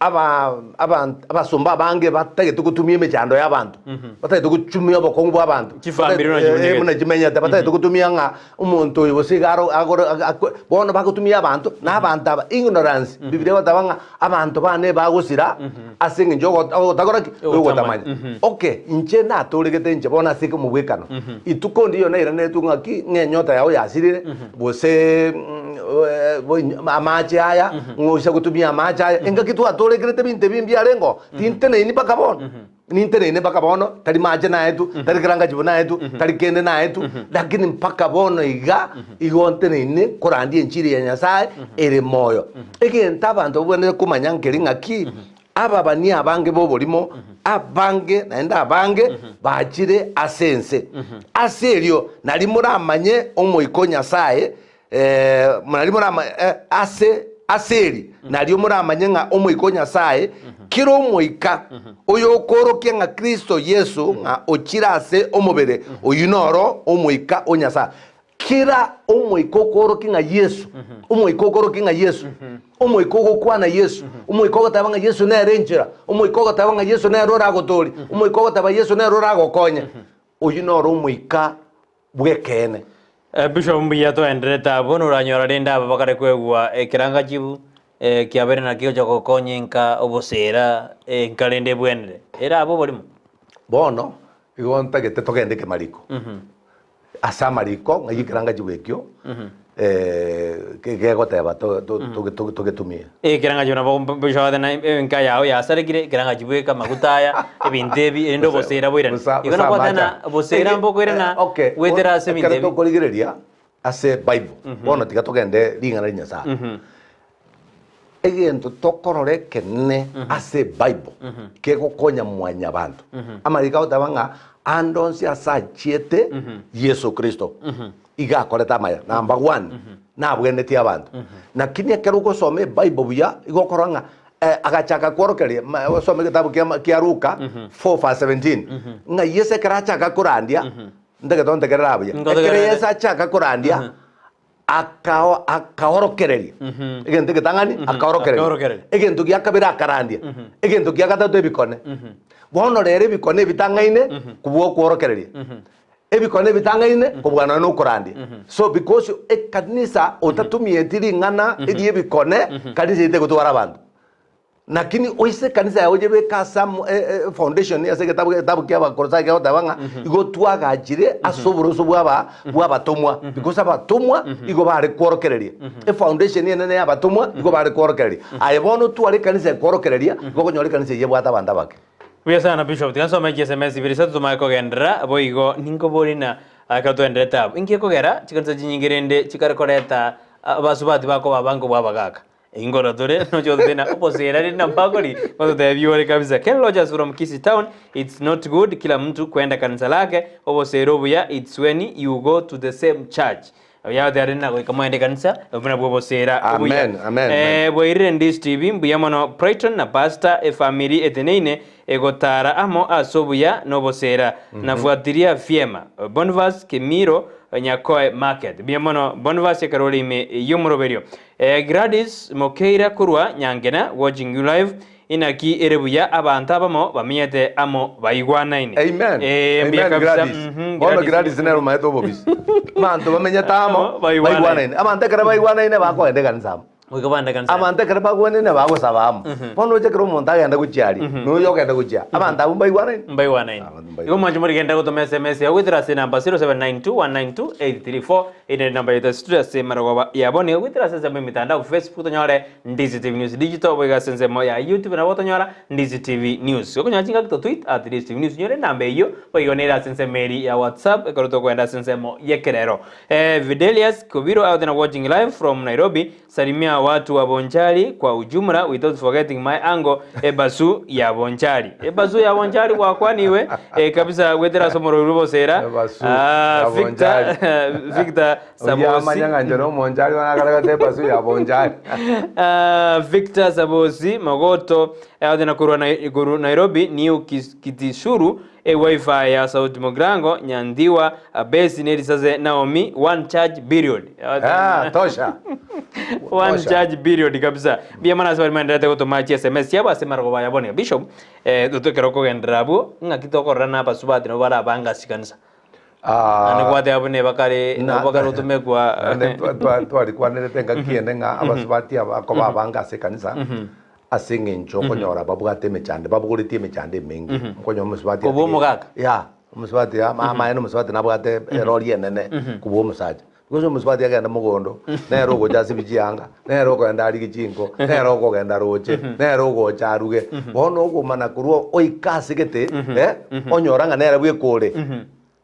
Speaker 3: aba aba abasomba abange batagete gotumia emechando y'abanto, batagete gotumia obokong'u bw'abanto,
Speaker 2: Chifamiri buna chimenyete.
Speaker 3: buna chimenyete, batagete gotumia ng'a omonto oyo gose iga aro agore akwe, bono bagotumia abanto, na abanto aba ignorance, bibilia egoteba ng'a abanto bane bagosira ase eng'encho ogo ogotagora ki?
Speaker 2: Ogotamanya.
Speaker 3: Ogotamanya. Okay, inche natoregete inche bono ase omobwekano, ituko ndiyo nairanetwe ng'aki ng'a enyota yao yasirire, gose amache aya, ng'oisa gotumia amache aya, engaki twatorekerete ebinto ebi mbiarengeo, tinteneini mpaka bono, ninteneine mpaka bono, tari mache naetwe, tari kerangachibo naetwe, tari kende naetwe, lakini mpaka bono iga, igo nteneine korandia enchiri ya Nyasaye ere moyo. Egento abanto babwenerete komanya nkeri ng'aki, Ababani abange b'oborimo, abange naende abange, bachire ase ense. Ase erio nario moramanye Omoika o Nyasae, nario morama ase ase eri nario moramanye ng'a Omoika o Nyasae, kera omoika oyokoorokia ng'a Kristo Yeso ng'a ochire ase omobere, oyio noro Omoika o Nyasae. Kera omoika okoorokia ng'a Yeso, omoika okoorokia ng'a Yeso, omoika ogokwana Yeso, omoika ogoteba ng'a Yeso nere enchera, omoika ogoteba ng'a Yeso nere oragotoorie, omoika ogoteba Yeso nere oragokonye, oyio noro omoika bw'ekeene.
Speaker 2: Bishop mbuya toenderete abwo noranyora rende aba bakare kwegwa ekerangachibu kiabere naki gocha gokonya enka obosera enka rende ebwenere ere abwo oborimo.
Speaker 3: Bono igo ntagete togende kemariko. Ase amariko ng'ai ekerangachigo ekio gegoteba togetumie.
Speaker 2: Ekerangachigo nabo bishop na enka yao yasarekire, ekerangachigo bweka amaguta aya, ebinto ebi, erinde obosera boirane. Igo nabwate ng'a obosera mbokoirana goetera ase ebinto
Speaker 3: Ekero
Speaker 2: ebi.
Speaker 3: tokorigereria ase Bible, bono tiga togende ring'ana ria Nyasaye. Egento tokorora ekenene ase Ebible kegokonya mwanyabanto, amariko agoteba ng'a ande onsi ase achiete Yeso Kristo iga akorete amaya. Number one, nabwenetie abanto. Lakini ekero ogosoma Ebible buya, igo okorora ng'a agachaka kworokereria, ma- osome egetabu kia kia Luka 4 verse 17, ng'a Yeso ekero achaka korandia, ntagete ontegerere abuya, ekero
Speaker 2: Nkotegerere.
Speaker 3: Yeso achaka korandia, Akao akaorokereria. Egento egetang'ani akaorokereria.
Speaker 2: Akaorokereria.
Speaker 3: Egento gia kabere akarandia. Egento gia gatato ebikone. Bono rero ebikone ebitang'aine kobua okworokereria. Ebikone ebitang'aine kobua nonya na okorandia. So because ekanisa otatumieti ring'ana eria ebikone, kanisa eyio tegotwara abanto. Lakini oise ekanisa yao oyebeke ase amo foundation ase egetabu egetabu kia Abakolosai kegoteba ng'a igo twagachire ase oboroso bwa bwa abatomwa because abatomwa igo bare kworokereria efoundation enene ya abatomwa igo bare kworokereria. Aye bono otware ekanisa ekworokereria igo okonyora ekanisa eyio ebwate abanto abake.
Speaker 2: Buya sana Bishop, tiga nsome chiSMS ibere isato tomanye kogenderera, boigo ninkoborie na ekero togendererete abwo, inki ekogera chikanisa chinyinge rende chikare koreta abasubati bakoba abange kobua abagaka? Ingoro tore noche gototebia obosera rende nabakori gototebia ore kabisa. Ken Rogers from Kisii town, it's not good kila mtu kwenda kanisa lake, obosera obuya it's when you go to the same church. Oyagoteba rende nagoika moende kanisa obwo nabwo obosera obuya.
Speaker 3: Amen, amen,
Speaker 2: Eh, bwairire Ndisi TV mbuya mono Brighton na Pastor efamiri eteneine egotara amo ase obuya na obosera. Nafuatilia vyema. Bonvas Kimiro Nyakoe Market. Mbuya mono Bonvas ekero ore ime y'omoroberio. Gladys Mokeira korwa Nyangena watching you live inaki ere buya abanto abamo bamenyete amo baigwanaine.
Speaker 3: Amen.
Speaker 2: Eh, mbuya
Speaker 3: Amen,
Speaker 2: kabisa.
Speaker 3: Gladys.
Speaker 2: Mhm,
Speaker 3: Bono
Speaker 2: Gladys.
Speaker 3: Gladys nere omanyete obobisi. Abanto bamenyete amo
Speaker 2: Amo, baigwanaine.
Speaker 3: baigwanaine. Abanto ekero baigwanaine bakogenda ekanisa amo.
Speaker 2: Goika bagende ekanisa amo.
Speaker 3: Abanto ekero bagwanaine bagosaba amo. Bono oche ekero omonto agenda gochia aria, noyo ogenda gochia. Abanto abwo mbaigwanaine?
Speaker 2: Mbaigwanaine.
Speaker 3: Abanto mbaigwanaine.
Speaker 2: Igo mwanche morigende gotoma SMS yao goetera ase enamba 0792192834 Eye nere enamba yaito ase studio ase marogoba ya bono. Iga goetera ase ensemo y'emitandao Facebook tonyore Ndizi TV News Digital boigo ase ensemo ya YouTube nabo otonyora Ndizi TV News. Okonyora chingaki to tweet at Ndizi TV News nyore enamba eyio boigo nere ase ensemo eri ya WhatsApp ekero tokoenda ase ensemo y'ekerero. Fidelius Kobiro out na watching live from Nairobi Salimia watu wa Bonchari kwa ujumla without forgetting my uncle Ebasu ya Bonchari. Ebasu ya Bonchari gwakwaniwe eh, kabisa gwetera ase omorori bosera.
Speaker 3: Ebasu
Speaker 2: Ah,
Speaker 3: ya
Speaker 2: Victor
Speaker 3: Bonchari.
Speaker 2: Victor Sabosi.
Speaker 3: Oyamanya ng'a inche nomonchari bono akaregete ebasu ya Bonchari.
Speaker 2: Ah, Victor Sabosi Magoto eh, na korwa Nairobi New Kitisuru. Ewifi ya Sauti Mugrango, Nyandiwa, Abesi ne risase Naomi, one charge period.
Speaker 3: Ah, tosha.
Speaker 2: One
Speaker 3: Tosha.
Speaker 2: charge period kabisa. Mbuya mono ase baria maendererete gotoma chi SMS chiabo ase marogoba aya bono iga. Bishop, eh, totokere kogenderera abwo, ng'aki tokorora na abasubati nabo barabange ase chikanisa. Naende
Speaker 3: Ah,
Speaker 2: gwateba buna ebakare,
Speaker 3: na-
Speaker 2: nabo bakare gotomekwa.
Speaker 3: naende twa- twa- twarikwanerete engaki ende ng'a abasubati aba akoba abange ase ekanisa Ase engencho okonyora babwate emechando, babogoretie emechando emenge. Okonyora omosubati
Speaker 2: Kobua
Speaker 3: atige-
Speaker 2: omogaka.
Speaker 3: Yeah, omosubati ya amaene omosubati nabwate erori enene kobua omosacha. Because omosubati agenda mogondo, nere ogocha asibie chianga, nere okogenda arigie chinko, nere okogenda roche, nere ogocha aruge. Bono okomana korwa oike ase gete, eh, onyora ng'a nere bweka ore.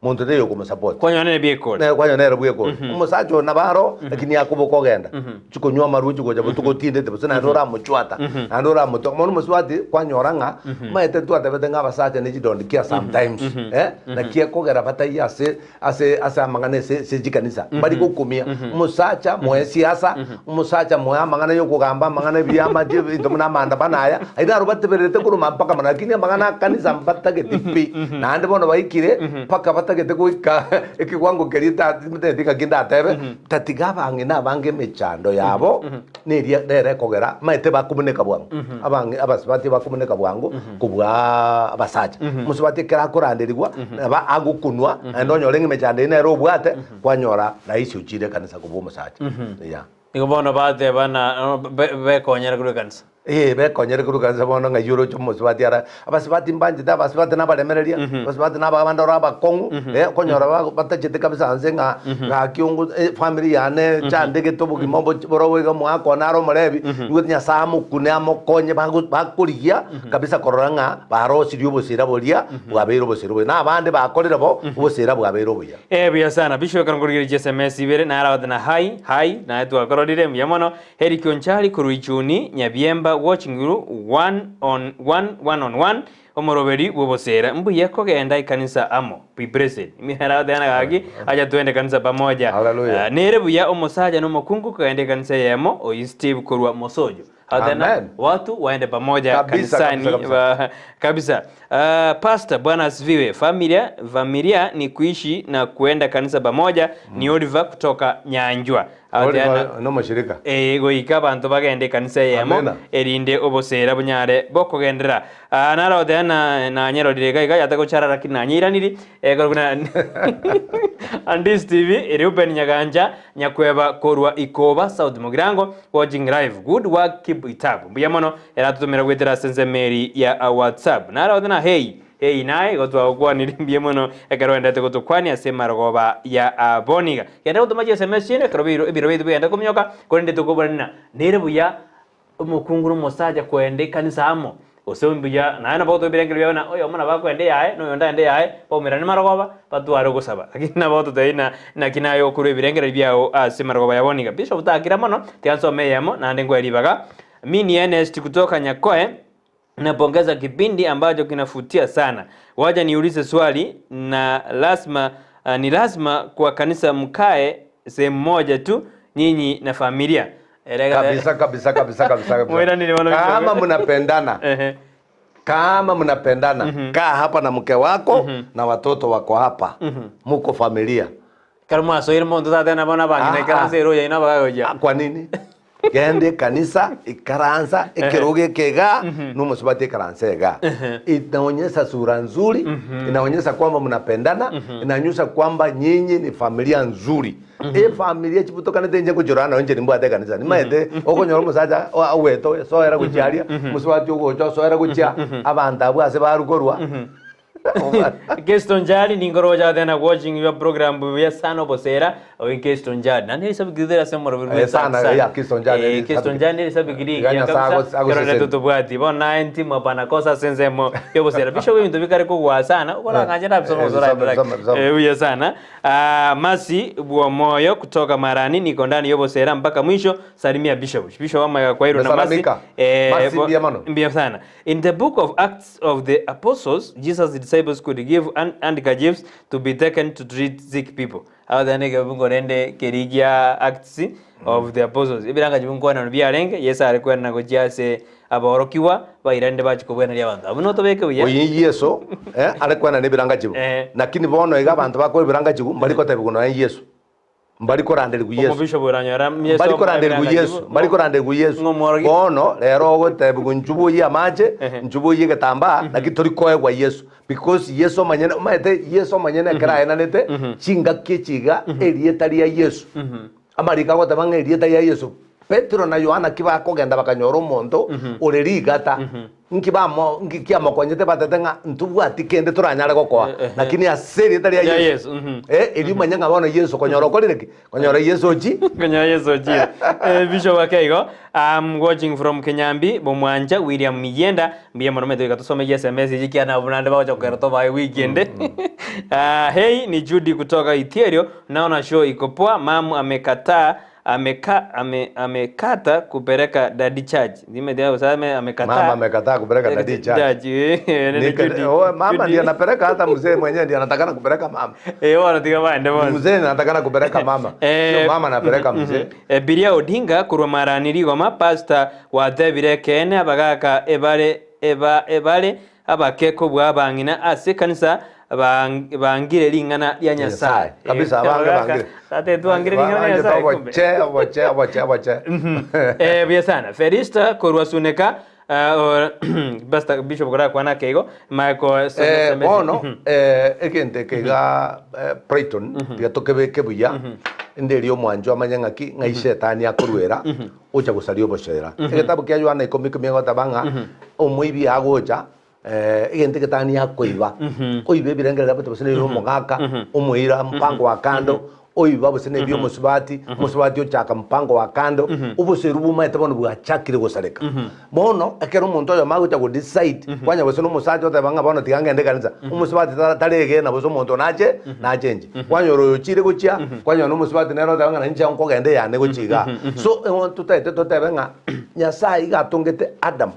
Speaker 3: Monto taiyo okomosupport.
Speaker 2: Kwanyora nere biekore.
Speaker 3: Nere kwanyora nere bwekore. Omosacha oyo nabo aro, lakini akoboka ogenda. Chikonywa amarwa chigocha botuko otindete bosa naende oramochwata, naende oramotoka. Bono omosubati kwanyora ng'a omanyete twatebete ng'a abasacha ne chidonti care sometimes eh, naki ekogera bataiyo ase ase ase amang'ana ase ase chikanisa. Mbari gokumia. Omosacha moe siasa, omosacha moe amang'ana ya okogamba amang'ana ebiama ebinto buna amaandamano aya, aye naro batebererete korwa mpaka mono lakini amang'ana a kanisa mbatageti pi. Naende bono baikire mpaka batagete goika ekewango keria timotebeti ng'aki ndatebe, tatiga abang'ina abange emechando yabo neria nere ekogera maete bakomuneka bwango. Abang'i abasubati bakomuneka bwango kobua abasacha. Omosubati ekero akoranderigwa nabo agokunwa naende onyore ng'a emechando eyio nere obwate Kwanyora rahisi ochire ekanisa kobua omosacha. Yeah.
Speaker 2: Nigo bono bateba na bekonyere korwa ekanisa.
Speaker 3: Ee, bekonyere korwa ekanisa bono ng'ai oroche omosubati ara abasubati mbanchete abasubati nabaremereria, abasubati naba abande ore abakong'u, eh, okonyora ba batachete kabisa nse ng'a gaki ongo efamiri yane echandegete obogima obo borobo iga omogaka one are omorebi, nigo Nyasaye amokune amokonye bago bakorigia kabisa korora ng'a barosirie obosira boria bwabeire obosira obuya. Na abande bakorire bo, obosira bwabeire obuya.
Speaker 2: Ee buya sana Bishop ekero nkorigereria SMS ibere naragote na hi hi naye twakororire mbuya mono Eric Onchari korwa Ichuni Nyabiemba watching you one on one one on one omoroberi bw'obosera mbuya kogenda ekanisa amo be blessed naragote na gaki acha twende kanisa pamoja
Speaker 3: Hallelujah.
Speaker 2: Ah, nere buya omosacha na omokungu kogenda ekanisa eyemo oyi Steve korwa Mosojo Agote na
Speaker 3: Amen.
Speaker 2: watu waende pamoja
Speaker 3: Kabisa,
Speaker 2: kanisani
Speaker 3: kabisa, kabisa.
Speaker 2: Ba- kabisa. Uh, pastor bwana asifiwe. Familia familia ni kuishi na kuenda kanisa pamoja. Ni Oliver kutoka Nyanjwa. Agoteana
Speaker 3: Oliver nomoshirika.
Speaker 2: Eh, goika abanto bagende ekanisa eyemo
Speaker 3: Amena.
Speaker 2: erinde obosera bonyare bokogenderera. Ah, narote na nanyerorire iga iga yatagochara lakini nanyeiraniri eh, korwa buna Andis TV Reuben Nyaganja Nyakweba korwa Ikoba South Mugirango Watching live good work keep it up mbuya mono eratotomera goetera ase ensemo eri ya WhatsApp naro na hey hey naye igo twagokwanire mbuya mono ekero oendete gotokwania ase emarogoba ya boniga genda gotoma chi sms chiaino ekero biro ebiro biaito bigenda kominyoka korende tokoborania nere buya Omokungu na omosacha koenda ekanisa amo, gose mbuya naye nabo ogotoa ebirengererio biabo na oyomo nabo akoenda eyaye na oyonde aende eyaye, baumerane marogoba, batware ogosaba. Lakini nabo ototebie ng'a naki naye okorua ebirengererio biao ase marogoba ya bono iga. Bishop takira mono, tiga nsome eyemo naende nkoe ribaga. Mini Ernest kutoka Nyakoe, Napongeza kipindi ambacho kinavutia sana. Wacha niulize swali na lazima, ni lazima kwa kanisa mkae sehemu moja tu nyinyi na familia?
Speaker 3: Kabisa kabisa kabisa kabisa kabisa.
Speaker 2: Mwiranire bono
Speaker 3: Kama mnapendana
Speaker 2: Ehe.
Speaker 3: kama mnapendana kaa hapa na mke wako na watoto wako hapa muko familia.
Speaker 2: Ekero mwasoire monto tateba bono abang'ina
Speaker 3: Ah, ah.
Speaker 2: ikaransa ere oyaino abagagochia.
Speaker 3: Ah, Kwa nini? Genda ekanisa ikaransa ekerogo eke igaa nomosubati ekaransa igaa. Inaonyesha sura nzuri, inaonyesha kwamba mnapendana, inaonyesha kwamba nyinyi ni familia nzuri. Efamilia chibutokanete inche ngochirora nonye inche nimbwate ekanisa nimaete okonyora omosacha ogwete osoera gochia aria, omosubati ogocha osoera gochia abanto abwo ase barwa korwa.
Speaker 2: Kesto Njali ninkorogocha goteba watching your program buya sana obosera oyo Kesto Njali naende erisabiki riria ase omoroberi
Speaker 3: Eh, sana,
Speaker 2: bwe
Speaker 3: yeah, Kesto Njali,
Speaker 2: Eh,
Speaker 3: erisabiki.
Speaker 2: Kesto Njali nerisabiki
Speaker 3: Iga
Speaker 2: rigiya
Speaker 3: Nyasaye
Speaker 2: kabisa
Speaker 3: agos- agoseseni.
Speaker 2: kerore totobwati bono naye ntimu hapana kosa ase ensemo yobosera bishop ebinto bikare kogwa sana okorang'anche nabisoma
Speaker 3: Eh,
Speaker 2: gose orabe
Speaker 3: bisome,
Speaker 2: like.
Speaker 3: bisome, bisome.
Speaker 2: Eh, buya sana Ah, Mercy Bwomoyo kutoka Marani niko ndani yobosera mpaka mwisho salimia bishop bishop amaega kwairwe na Mercy
Speaker 3: Umesalamika.
Speaker 2: Eh,
Speaker 3: Mercy
Speaker 2: bo-
Speaker 3: mbuya mono.
Speaker 2: mbuya sana in the book of Acts of the Apostles Jesus decided disciples could give handkerchiefs to be taken to treat sick people. Agoteba nekebugu rende keria gia Acts of the Apostles. Ebirangachi binkwanano biarenge, Yeso are kwenena gochia ase aborokigwa, bairande bachia kobweneria abanto. Abwo notobeke buya.
Speaker 3: Oyo Yeso eh, are kwenena ebirangachibu.
Speaker 2: Eh.
Speaker 3: Lakini bono iga abanto bakoa ebirangachibu mbari kotebigwa nonya Yeso. Mbari koranderigwa Yeso.
Speaker 2: Omobishop oranyora Yeso
Speaker 3: Mbari
Speaker 2: omoe
Speaker 3: koranderigwa
Speaker 2: ebirangachibu,
Speaker 3: Yeso, mbari koranderigwa Yeso.
Speaker 2: ng'omworokia.
Speaker 3: Bono rero ogotebigwa inchuo boyie amache, inchuo boyie egetambaa, naki tori koegwa Yeso. Because Yeso omonyene, omanyete Yeso omonyene ekero aenanete, chingaki echi iga, erieta ria Yeso. Amariko agoteba ng'a erieta ria Yeso, Petero na Yohana ki bakogenda bakanyora omonto ore rigata, nki bamo nki kiamokonyete batete ng'a ntobwati kende toranyare gokoa, lakini ase erieta ria
Speaker 2: Ria
Speaker 3: Yeso.
Speaker 2: Yeso, mhm.
Speaker 3: Eh, erio omanye ng'a bono Yeso konyora okorire ki? Konyora Yeso ochi.
Speaker 2: Konyora Yeso ochire. Eh, Bishop Akeigo, I'm watching from Kenyambi, Bomwancha, William Miyienda, mbuya mono omanyete goika tosome SMS echi ekiagera nabwo naende bagocha kogera tobae weekend. Ah, hey, ni Judy kutoka Itierio, naona show iko poa, mamu amekataa ameka ame amekata kupeleka daddy church. Nimete gose ame amekataa.
Speaker 3: Mama amekataa kupeleka daddy church.
Speaker 2: Church, eh, nene
Speaker 3: Nika-
Speaker 2: Judy.
Speaker 3: oh, mama
Speaker 2: Judy.
Speaker 3: ndiye anapeleka hata mzee mwenyewe ndiye anatakana kupeleka mama.
Speaker 2: Eh, bono tiga baende bonsi.
Speaker 3: Mzee ndiye anatakana kupeleka mama.
Speaker 2: Eh,
Speaker 3: Sio mama anapeleka mzee.
Speaker 2: Eh, Biria Odinga korwa Marani Rigoma, pastor gwatebire ekeene abagaka ebare eba ebare abake kobua abang'ina ase ekanisa bang bangire ring'ana ria Nyasaye.
Speaker 3: Nyasaye. Kabisa
Speaker 2: Eh,
Speaker 3: abange
Speaker 2: abagaka
Speaker 3: bangire.
Speaker 2: tata twangire ring'ana ria
Speaker 3: Bange
Speaker 2: Nyasaye kumbe.
Speaker 3: oboche oboche oboche oboche.
Speaker 2: Eh, buya sana. Felista korwa Suneka, ah, or- Pastor Bishop korakwana ake igo, Michael
Speaker 3: Eh,
Speaker 2: SMS.
Speaker 3: bono eh, egento eke iga eh, Brighton tiga tokebeke buya inde erio omwancho amanye ng'aki ng'ai shetani akoruera ocha gosaria obochera egetabu kia Yohana ikomi ikomi egoteba ng'a omoibi agocha eh, egento egetani akoiba oiba ebirengererio abete gose nere omogaka omoira mpango wa kando Oiba gose nebi omosubati, omosubati ochaka mpango wa kando, oboseru bomaete bono bwachakire gosareka. Bono ekero omonto oyomo agocha go decide, kwanya gose na omosacha oteba ng'a bono tiga ngende ekanisa, omosubati ta taregena gose omonto nache nachenche. Kwanyora oyo ochire gochia, kwanyora na omosubati nere oteba ng'a nainche nkogenda eyane gochia igaa. So ego totaete totebe ng'a Nyasaye iga atongete Adamu,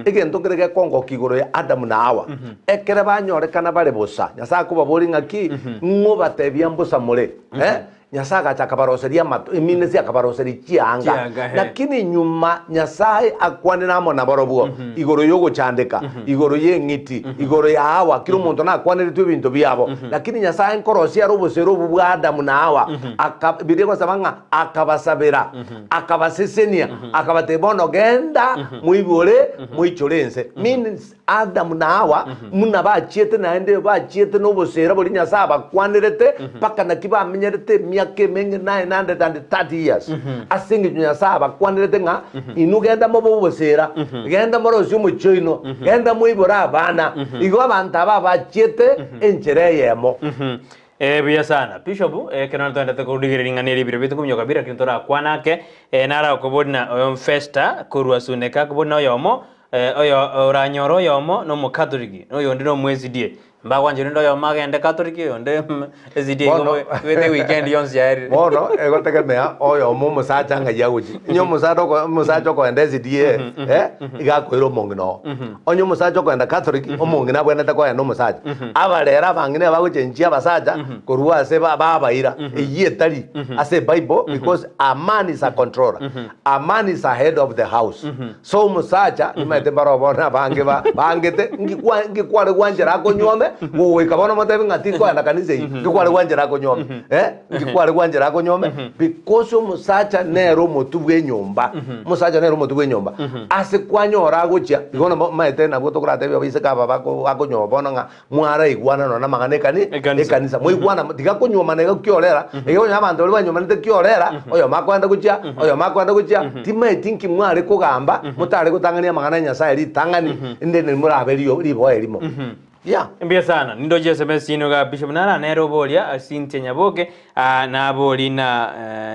Speaker 3: egento nkere gekongokia igoro ya Adamu na Hawa, Ekero banyorekana bare bosa, Nyasae akobaboria ng'aki, Ng'o batebia mbosa more? Eh? Nyasae agacha akabaroseria amato, eminesi akabaroseria chianga.
Speaker 2: Chianga, eh.
Speaker 3: Lakini nyuma Nyasae akwanire amo nabarobwo igoro y'ogochandeka, igoro y'eng'iti, igoro ya Hawa, kera omonto nakwaneretwe ebinto biabo. Lakini Nyasae nkorosia are obosera obwo bwa Adamu na Hawa, aka Bibilia egosaba ng'a akabasabera, akabasesenia, akabatebia bono genda moibore, moichore ense. Means Adamu na Hawa buna bachiete naende bachiete nobosera boria Nyasae abakwanerete mpaka naki bamenyerete emiaka emenge 930 years. Ase engencho Nyasae abakwanerete ng'a inwe genda mobe obosera, genda morosie omochie oino, genda moibore abana. Igo abanto aba bachiete enchera eyemo.
Speaker 2: Eh, buya sana bishop eh, ekero ntoendete korigereria ring'ana eri ebiro biaito kominyoka bire lakini torakwane ake eh, naro akobori na oyo Festa korwa Suneka akobori na oyomo Oyo oranyore oyomo nomokatoliki, na oyonde nomo-SDA. Mbagwancha rende oyomo agende Katoliki, oyonde SDA igo
Speaker 3: Bono-
Speaker 2: bwete weekend yonsi yaerire.
Speaker 3: Bono egotegemea oyomo omosacha ng'ai agochia. Onye omosacha oko omosacha okoenda SDA eh, iga akoira omong'ina oo. Onye omosacha okoenda Catholic, omong'ina abwenerete koenda omosacha. Aba rero abang'ina ebagochenchia abasacha korwa ase ba babaira, eyio etari ase ebible because a man is a controller. A man is a head of the house. So omosacha nimaete mbaro bono abange ba bangete ngikwa ngikware gwanchera akonyuome gogoika bono omotebi ng'a tinkoenda kanisa eyio ngikware gwanchera akonyuome eh ngikware gwanchera akonyuome because omosacha nere omotwe bwa enyomba omosacha nere omotwe bwa enyomba ase kwanyora agochia igo nabo maete nabwo tokoratebia abaiseke aba bako bakonyuoma bono ng'a Mwaraigwana nonya namang'ana ekani
Speaker 2: Ekanisa.
Speaker 3: ekanisa mwaigwana tiga konyuomana iga kiorera iga onye abanto baria banyuomanete kiorera oyomo akoenda gochia oyomo akoenda gochia timaeti nki mware kogamba motare gotang'ania amang'ana ya Nyasaye ritang'ani inde morabe rio riboa erimo yeah.
Speaker 2: Mbuya sana. Nindoche SMS ino iga Bishop nara nere oboria Cynthia Nyaboke ah, nabori na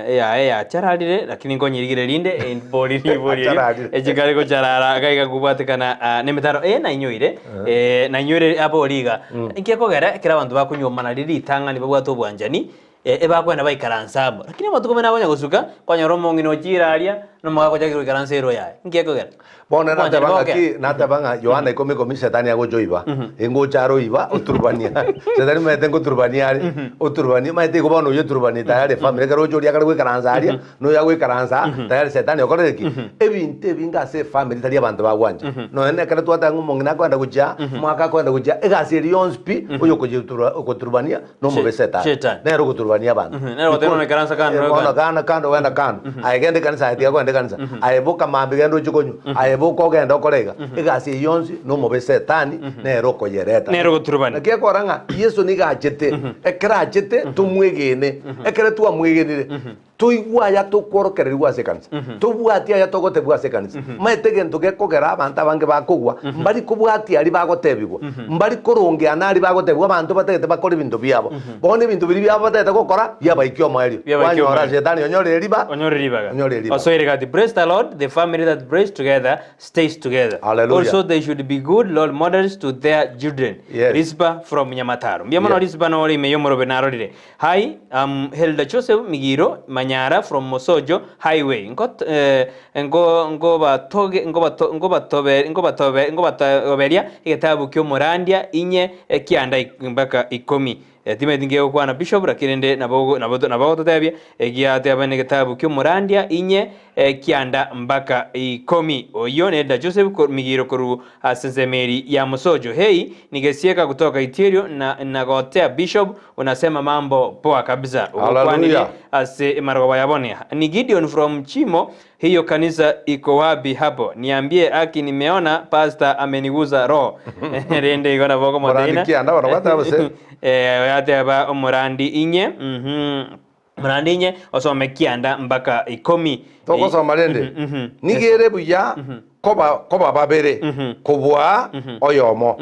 Speaker 2: eh, eyaye yachararire lakini nkonyerigire rinde eh, mbori ribori erio
Speaker 3: Achararire.
Speaker 2: echikare gocharara gaiga kobwatekana ah, nemetaro eh nainyoire eh, nainyoire abori iga inki ekogera ekero abanto bakonyuomana riria ritang'ani babwate obwanchani eh, ebakwenda baikaransa amo lakini amatuko buna akonya gosuka kwanyora omong'ina ochire aria. Nomogaka ochakire goikaransa ero yaye. Inki ekogera?
Speaker 3: Bono
Speaker 2: Obwanchani
Speaker 3: nateba
Speaker 2: bogokea.
Speaker 3: ng'aki, nateba ng'a Yohana ikomi ikomi Shetani agocha oiba, ingocha are oiba oturubania, Shetani omanyete ngoturubania are, oturubania, omanyete igo bono oyio oturubania tayari efamiri ekero ocha oria akare goikaransa aria, na oyo agoikaransa aa, tayari Shetani okorire ki? Ebinto ebinge ase efamiri tari abanto bagwancha. Nonya na ekero twateba ng'a omong'ina akoenda gochia aa, omogaka akoenda gochia aa, egasi eria yonsi pi, oyo okoyetura okoturubania nomobe Shetani.
Speaker 2: Shetani.
Speaker 3: Nere ogoturubania abanto.
Speaker 2: Nere ogoteba bono ikaransa kando,
Speaker 3: Eh,
Speaker 2: noyo
Speaker 3: bono
Speaker 2: kando.
Speaker 3: kando kando ogenda kando. Aye genda ekanisa aye tiga kogenda ekanisa. Aye boka mambia genda ochie konywa. Aye boka ogende okore iga. Egasi eye yonsi nomobe Shetani nere okoyereta.
Speaker 2: Nere ogoturubania.
Speaker 3: Naki ekora ng'a Yeso nigo achete, ekero achete tomwegene. Ekero twamwegenire, Toigwe aya tokworokererigwa ase ekanisa, tobwatie aya togotebigwa ase ekanisa. Maete egento gekogera abanto abange bakogwa, mbari kobwatia aria bagotebigwa, mbari korongeana aria bagotebigwa, abanto batagete bakore ebinto biabo. Bono ebinto biria biabo batagete gokora, biabaikia omoerio.
Speaker 2: Biabaikia
Speaker 3: Kwanyora
Speaker 2: omoerio.
Speaker 3: Shetani onyorire riba,
Speaker 2: Onyorire ribaga.
Speaker 3: Onyorire ribaga.
Speaker 2: Osoire gati, Praise the Lord, the family that prays together stays together.
Speaker 3: Hallelujah.
Speaker 2: Also they should be good role models to their children.
Speaker 3: Yes.
Speaker 2: Rispa from Nyamataro. Mbuya mono
Speaker 3: Yes.
Speaker 2: Rispa nore ime y'omorobe narorire. Hi, am Hilda Joseph Migiro Manyara from Mosojo Highway. Nko eh, nko nkobatoge nkobato nkobatobe nkobatobe nkobatoberia egetabu ki'omorandia inye ekianda ik- mpaka ikomi. Eh, timanyeti nkegokwana Bishop lakini rende nabo nabo nabo agototebia egiateba negetabu ki'omorandia inye ekianda mpaka ikomi. Oyio ne Hilda Joseph ko Migiro korwa ase ensemo eri ya Mosojo. Hey, nigesieka kutoka Itierio na nagotea Bishop Unasema mambo poa kabisa. Ogokwanire
Speaker 3: Hallelujah.
Speaker 2: ase emarogoba ya bone. Ni Gideon from Chimo, hiyo kanisa iko wapi hapo? Niambie aki nimeona pastor ameniguza roho. Rende igo nabo okomoteina.
Speaker 3: Morandi kianda bono gwateba gose?
Speaker 2: Eh, yateba omorandi inye. Mhm. Morandi inye osome kianda mpaka ikomi.
Speaker 3: Togosoma rende,
Speaker 2: Mhm, mhm.
Speaker 3: nigo ere buya koba koba babere kobua oyomo,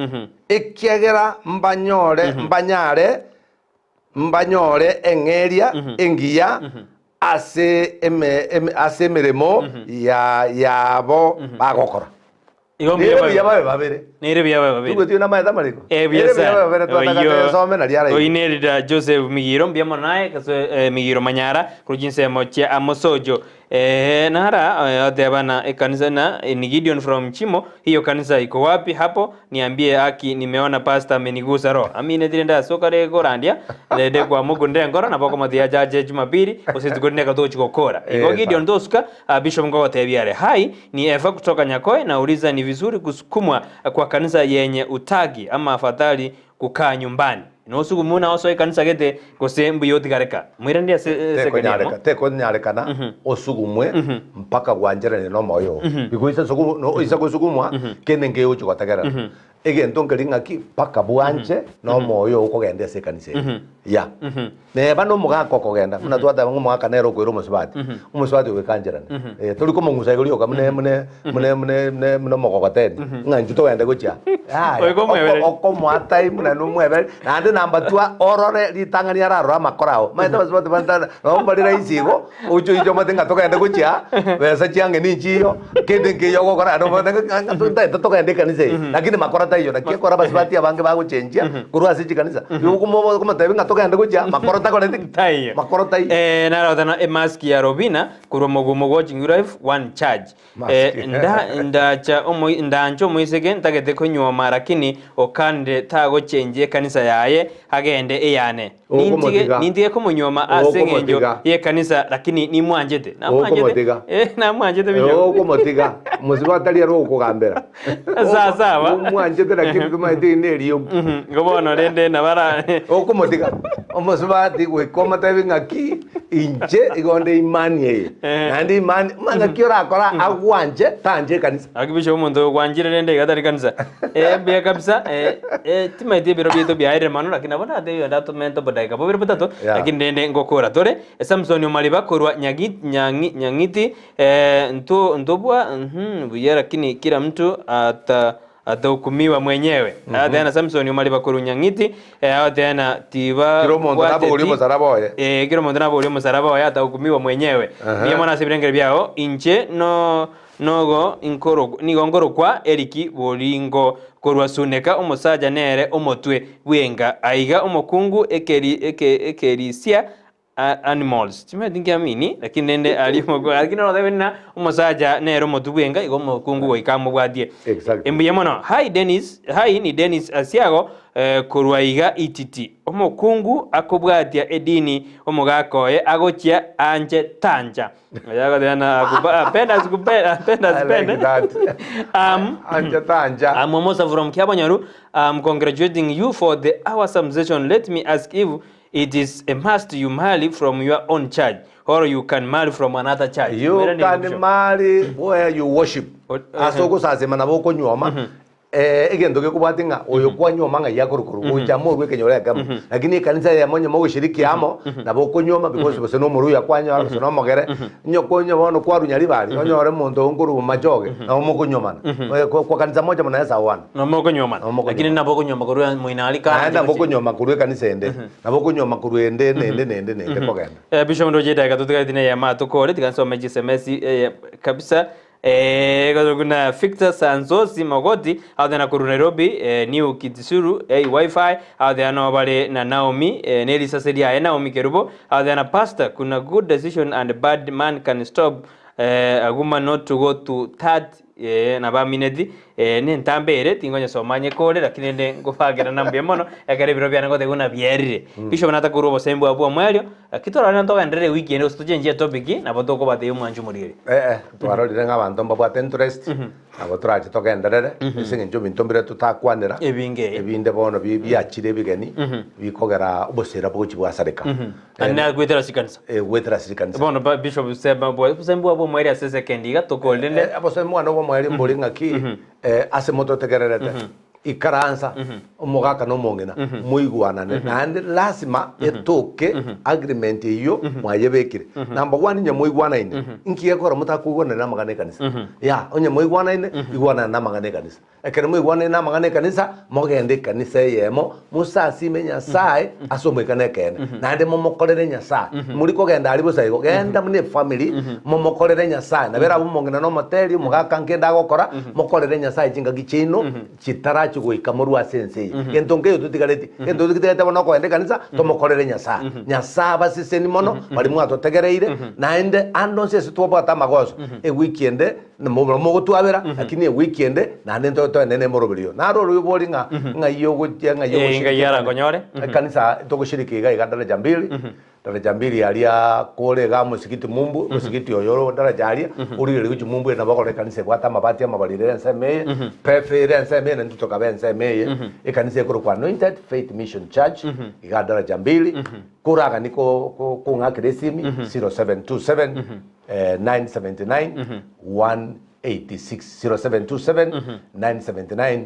Speaker 3: ekiagera mbanyore mbanyare mbanyore eng'eria engiya ase eme eme ase emeremo ya yabo bagokora.
Speaker 2: Igo mbuya
Speaker 3: Nere
Speaker 2: babe.
Speaker 3: buya babe babere.
Speaker 2: Nere buya babe babere.
Speaker 3: Tugwetire namaete amariko.
Speaker 2: Eh, buya
Speaker 3: Nere buya
Speaker 2: sana.
Speaker 3: babe babere twataka
Speaker 2: Oyio-
Speaker 3: tesome nari araigwe.
Speaker 2: Oyio nerida Joseph Migiro mbuya mono naye gose eh, Migiro Manyara korwa chinsemo chia Amosojo. Eh, nara eh, oteba na ekanisa na eh, ni Gideon from Chimo hiyo kanisa iko wapi hapo niambie haki nimeona pastor amenigusa roho aminetire ndasokare korandia rende kwamokundire enkoro nabo okomotiga achache Jumapili gose rituko rinde ekero togochi gokora igo
Speaker 3: Eh,
Speaker 2: Gideon tosuka ah, Bishop nkogotebia are hi Ni Eva kutoka Nyakoe nauliza ni vizuri kusukumwa kwa kanisa yenye utaki ama afadhali kukaa nyumbani? Nosukumwe na osoe ekanisa gete gose mbuya otigareka? Moiranerie ase esekendi emo.
Speaker 3: Tekonyarekana, tekonyarekana osugumwe mpaka gwancheranie na omoyo oo. Because ase sugu- no- ase gosugumwa kende nkegochi gotegerera. Egento nkeri ng'aki mpaka bwanche na omoyo oo okogenda ase ekanisa eye. Yeah. Neba na omogaka okogenda, buna twateba ng'a omogaka nere okoira omosubati, omosubati ogoika ancherane. Eh, tori komong'usa igo rioka buna buna buna buna buna buna omogogoteni, ng'a intwe togende gochia aa. Yaya,
Speaker 2: Oika omwebereri.
Speaker 3: oko okomoa time naende omwebereri, naende number two orore ritang'ani ararore amakora ao. Omanyete abasubati bande tari nabo mbare rahisi igo, oche oiche omanyete ng'a togende gochia besa chiang'e ninchiyo, kende nkeiyo ogokora naende omanyete ng'a ng'a ntagete togende ekanisa eye, lakini makora taiyo. Naki ekero abasubati abange bagochenchia korwa ase chikanisa, igo okomo okomotebia ng'a togende gochia makoro takoreti ki?
Speaker 2: Taiyo.
Speaker 3: Makoro taiyo.
Speaker 2: Eh, narotana emask ya Robina korwa mogumo watching you live one charge.
Speaker 3: Mask.
Speaker 2: Eh, nda, ndacha omo, ndancha omoiseke ntagete konyuoma lakini okanire tagochenjia ekanisa yaye agende eyane. Nintige,
Speaker 3: Okomotiga.
Speaker 2: nintige komonyuoma ase eng'encho
Speaker 3: Okomotiga.
Speaker 2: y'ekanisa lakini nimwanchete. Namwanchete.
Speaker 3: Okomotiga.
Speaker 2: Eh, namwanchete bishop.
Speaker 3: Okomotiga. Mosiba atari ere ogokogambera.
Speaker 2: Sawa sawa.
Speaker 3: Omwanchete lakini tomaete ine eriogi.
Speaker 2: Mhm, Igo bono rende nabara
Speaker 3: Okomotiga. Omosubati goika omotebi ng'aki inche igo nde imani eye.
Speaker 2: Eh.
Speaker 3: Naende imani, ma ng'aki orakora agwanche tanche ekanisa.
Speaker 2: Gaki bishop omonto oyo gwanchire rende iga tari kanisa. Eh, mbuya kabisa eh, eh, timaeti ebiro biaito biaerire mono lakini nabo natebire ndatomente obodaika bobere botato
Speaker 3: Yeah.
Speaker 2: lakini rende ngokora tore. Samson Omariba korwa Nyagi, Nyang'i, Nyang'iti eh, nto, ntobwa mhm, buya lakini kila mtu ata atahukumiwa mwenyewe. Agateba Samson Omariba korwa Nyang'iti eh, agateba tiba
Speaker 3: Kera omonto nabogorie omosaraba oye.
Speaker 2: Eh, kera omonto nabogorie omosaraba oye atahukumiwa mwenyewe.
Speaker 3: Aha.
Speaker 2: Mbuya mono ase ebirengero biao inche no Nogo nkorokwa, nigo nkorokwa Eriki boringo korwa Suneka, omosacha nere omotwe bw'enka. Aiga omokungu ekeri, eke, ekerisia Animals, timanyeti nki amini, lakini rende aria omokwe, lakini notebe ng'a omosacha nere omotwe bwenga igo omokungu goika amobwatie.
Speaker 3: Exactly.
Speaker 2: Mbuya mono. Hi Dennis, hi ni Dennis Asiago eh, korwa iga Ititi. Omokungu akobwatia edini omogaka oye agochia anche tancha. Oyo agoteba ng'a akupa- apende asikupe- apende
Speaker 3: I like
Speaker 2: asipende.
Speaker 3: that. Ancha tancha.
Speaker 2: I'm Omosa from Kiabonyoru. I'm congratulating you for the awesome session. Let me ask if It is a must you marry from your own church or you can marry from another church.
Speaker 3: You
Speaker 2: Mwira ni
Speaker 3: can
Speaker 2: bishop.
Speaker 3: marry where you worship. Ase ogosasima nabo okonyuoma eh, egento gekobwati ng'a oyo kwanyuoma ng'ai akorukorwa gocha morwe ekenyoro ekemo lakini ekanisa eyemo onye mogoshiriki amo nabo okonyuoma because gose na omoruya kwanyora gose na omogere onye konya bono kwarwa Nyaribari onyore omonto oo nkorwa Bomachoge nabo mokonyuomana Eh, kwa kwa kanisa moja mnaweza oana.
Speaker 2: Nabo mokonyuomana.
Speaker 3: Nabo mokonyuomana.
Speaker 2: Lakini nabo okonyuoma korwa moino aria kare
Speaker 3: Naende nabo
Speaker 2: gochia.
Speaker 3: okonyuoma korwa ekanisa ende, nabo okonyuoma korwa ende na ende na ende na ende kogenda.
Speaker 2: Eh, Bishop ndoche edageka totigareti na eyemo atokore tiga nsome chisms eye kabisa eh, kuna Victor Sanzosi Mogoti agoteana korwa Nairobi eh, New Kitisuru eh, wifi agoteana nabo bare na Naomi eh, ne risase riaye Naomi Kerubo agoteana pastor kuna good decision and bad man can stop eh, a woman not to go to that Ee, nabamineti, ee, nentambe ere, tingonyesoma nyekore, lakini rende nkobakerana mbuya mono, ekero ebiro biane ngoteba buna bierire. Bishop natakorwa obosembi bwabo bw'omoerio, lakini torore na togenderere ewiki ende gose tochenchie etopic, nabo tokobatebia omwancho omoriri.
Speaker 3: Ee, twarorire ng'a abanto mbabwate interest, nabo torache togenderere, ase eng'encho ebinto mbire totakwanera,
Speaker 2: Ebinge.
Speaker 3: ebinde bono bi- biachire ebigeni, bikogera obosera bogochia bwasareka.
Speaker 2: Naende nagoetera ase ekanisa.
Speaker 3: Eh, goetera ase ekanisa.
Speaker 2: Bono ba- Bishop seba bwa- obosembi bwabo bw'omoerio ase esekendi iga tokorende.
Speaker 3: Eh, obosembi bwane bw'omoerio mbori ng'aki, eh, ase mototegererete, ikaransa, omogaka na omong'ina, moigwanane, naende lasima etoke agreement eyio mwayebekire. Number one onye moigwanaine, inki gekogera motakoigwanana na amang'ana ekanisa? Yeah, onye moigwanaine, igwanana na amang'ana ekanisa. Ekero mwaigwanire namang'ana 'ekanisa, mogende ekanisa eyemo, mosasime Nyasae ase omoika na ekeene, naende momokorere Nyasae. Mori kogenda aria bosa igo, genda buna efamiri, momokorere Nyasae. Nabo erabe omong'ina na omoteri, omogaka nkende agokora, mokorere Nyasae chingaki chiaino chitarachi goika morue ase ense eye. Gento nkeiyo totigareti, gento totigarete bono nokogenda ekanisa, tomokorere Nyasae. Nyasae abaseseni mono, baria mwatotegereire, naende ande onsi ase twabwate amagoso, ewiki ende, Mogotwabera, lakini ewiki ende naende ntobe toenene emoroberio. Naro ororia obori ng'a ng'ai ogochia ng'ai
Speaker 2: Eh,
Speaker 3: ogoshiriki
Speaker 2: ng'ai arakonyore.
Speaker 3: ekanisa togoshiriki iga iga daraja mbili, daraja mbili aria kore iga mosigiti mumbu, mosigiti oyo oro daraja aria, origereria gochia mumbu ere nabo okora ekanisa ebwate amabati amabariri ere ensemo eye, pefe ere ensemo eye naintwe tokaba ensemo eye, ekanisa ekorokwa Anointed Faith Mission Church, iga daraja mbili, koragani ko ko kong'akera esimi 0727 979 186 0727 979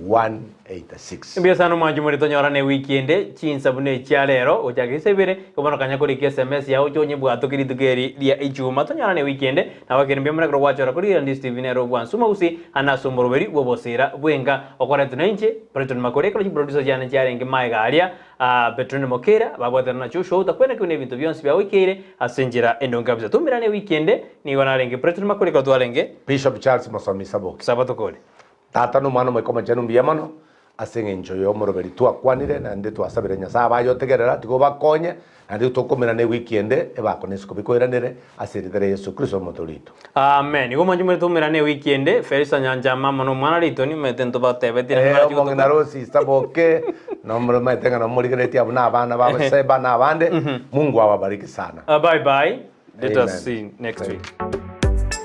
Speaker 3: 186.
Speaker 2: Mbuya sana omwanchi more tonyorane ewiki ende chinsa buna echia rero gochaka isa ibere igo bono kanya korika sms yao oche onyebwatoke rituko eri ria ichuma tonyorane ewiki ende nabo ekero mbuya mono ekero gwachora korigereria Ndisi TV nero obwansu omogusii ande ase omoroberi bw'obosira bwenka okoretwe nainche Brighton Makori ekero chiproducer chiane chiarenge maega aria Aa Petero na Mokera babwatana na Joshua otakwana kegima ebinto bionsi biagoikeire ase enchera endonge kabisa. Toumerane ewiki ende, nigo narenge Petero na Makori ekero twarenge.
Speaker 3: Bishop Charles Mosomi Saboke.
Speaker 2: Sabato kore.
Speaker 3: Tata na Omwana Omoika Omochenu mbuya mono ase eng'encho y'omoroberi twakwanire naende twasabire Nyasae abaye otegerera tiga obakonye naende tokomerana ewiki ende ebakone isiko bikoiranere ase erieta ria Yeso Kristo omotoori oito.
Speaker 2: Amen. Igo mwanche more toumerane ewiki ende, Felisa Nyanchama amo na omwana Ritoni, omanyete ntobatebetie naende
Speaker 3: Eh,
Speaker 2: barache
Speaker 3: omong'ina
Speaker 2: gotoka.
Speaker 3: Rose Saboke, nomoromanyete ng'a nomorigeretie abwo na abana babo Seba na abande, Mungu awabariki sana.
Speaker 2: Bye bye. Let us
Speaker 3: Amen.
Speaker 2: see next week.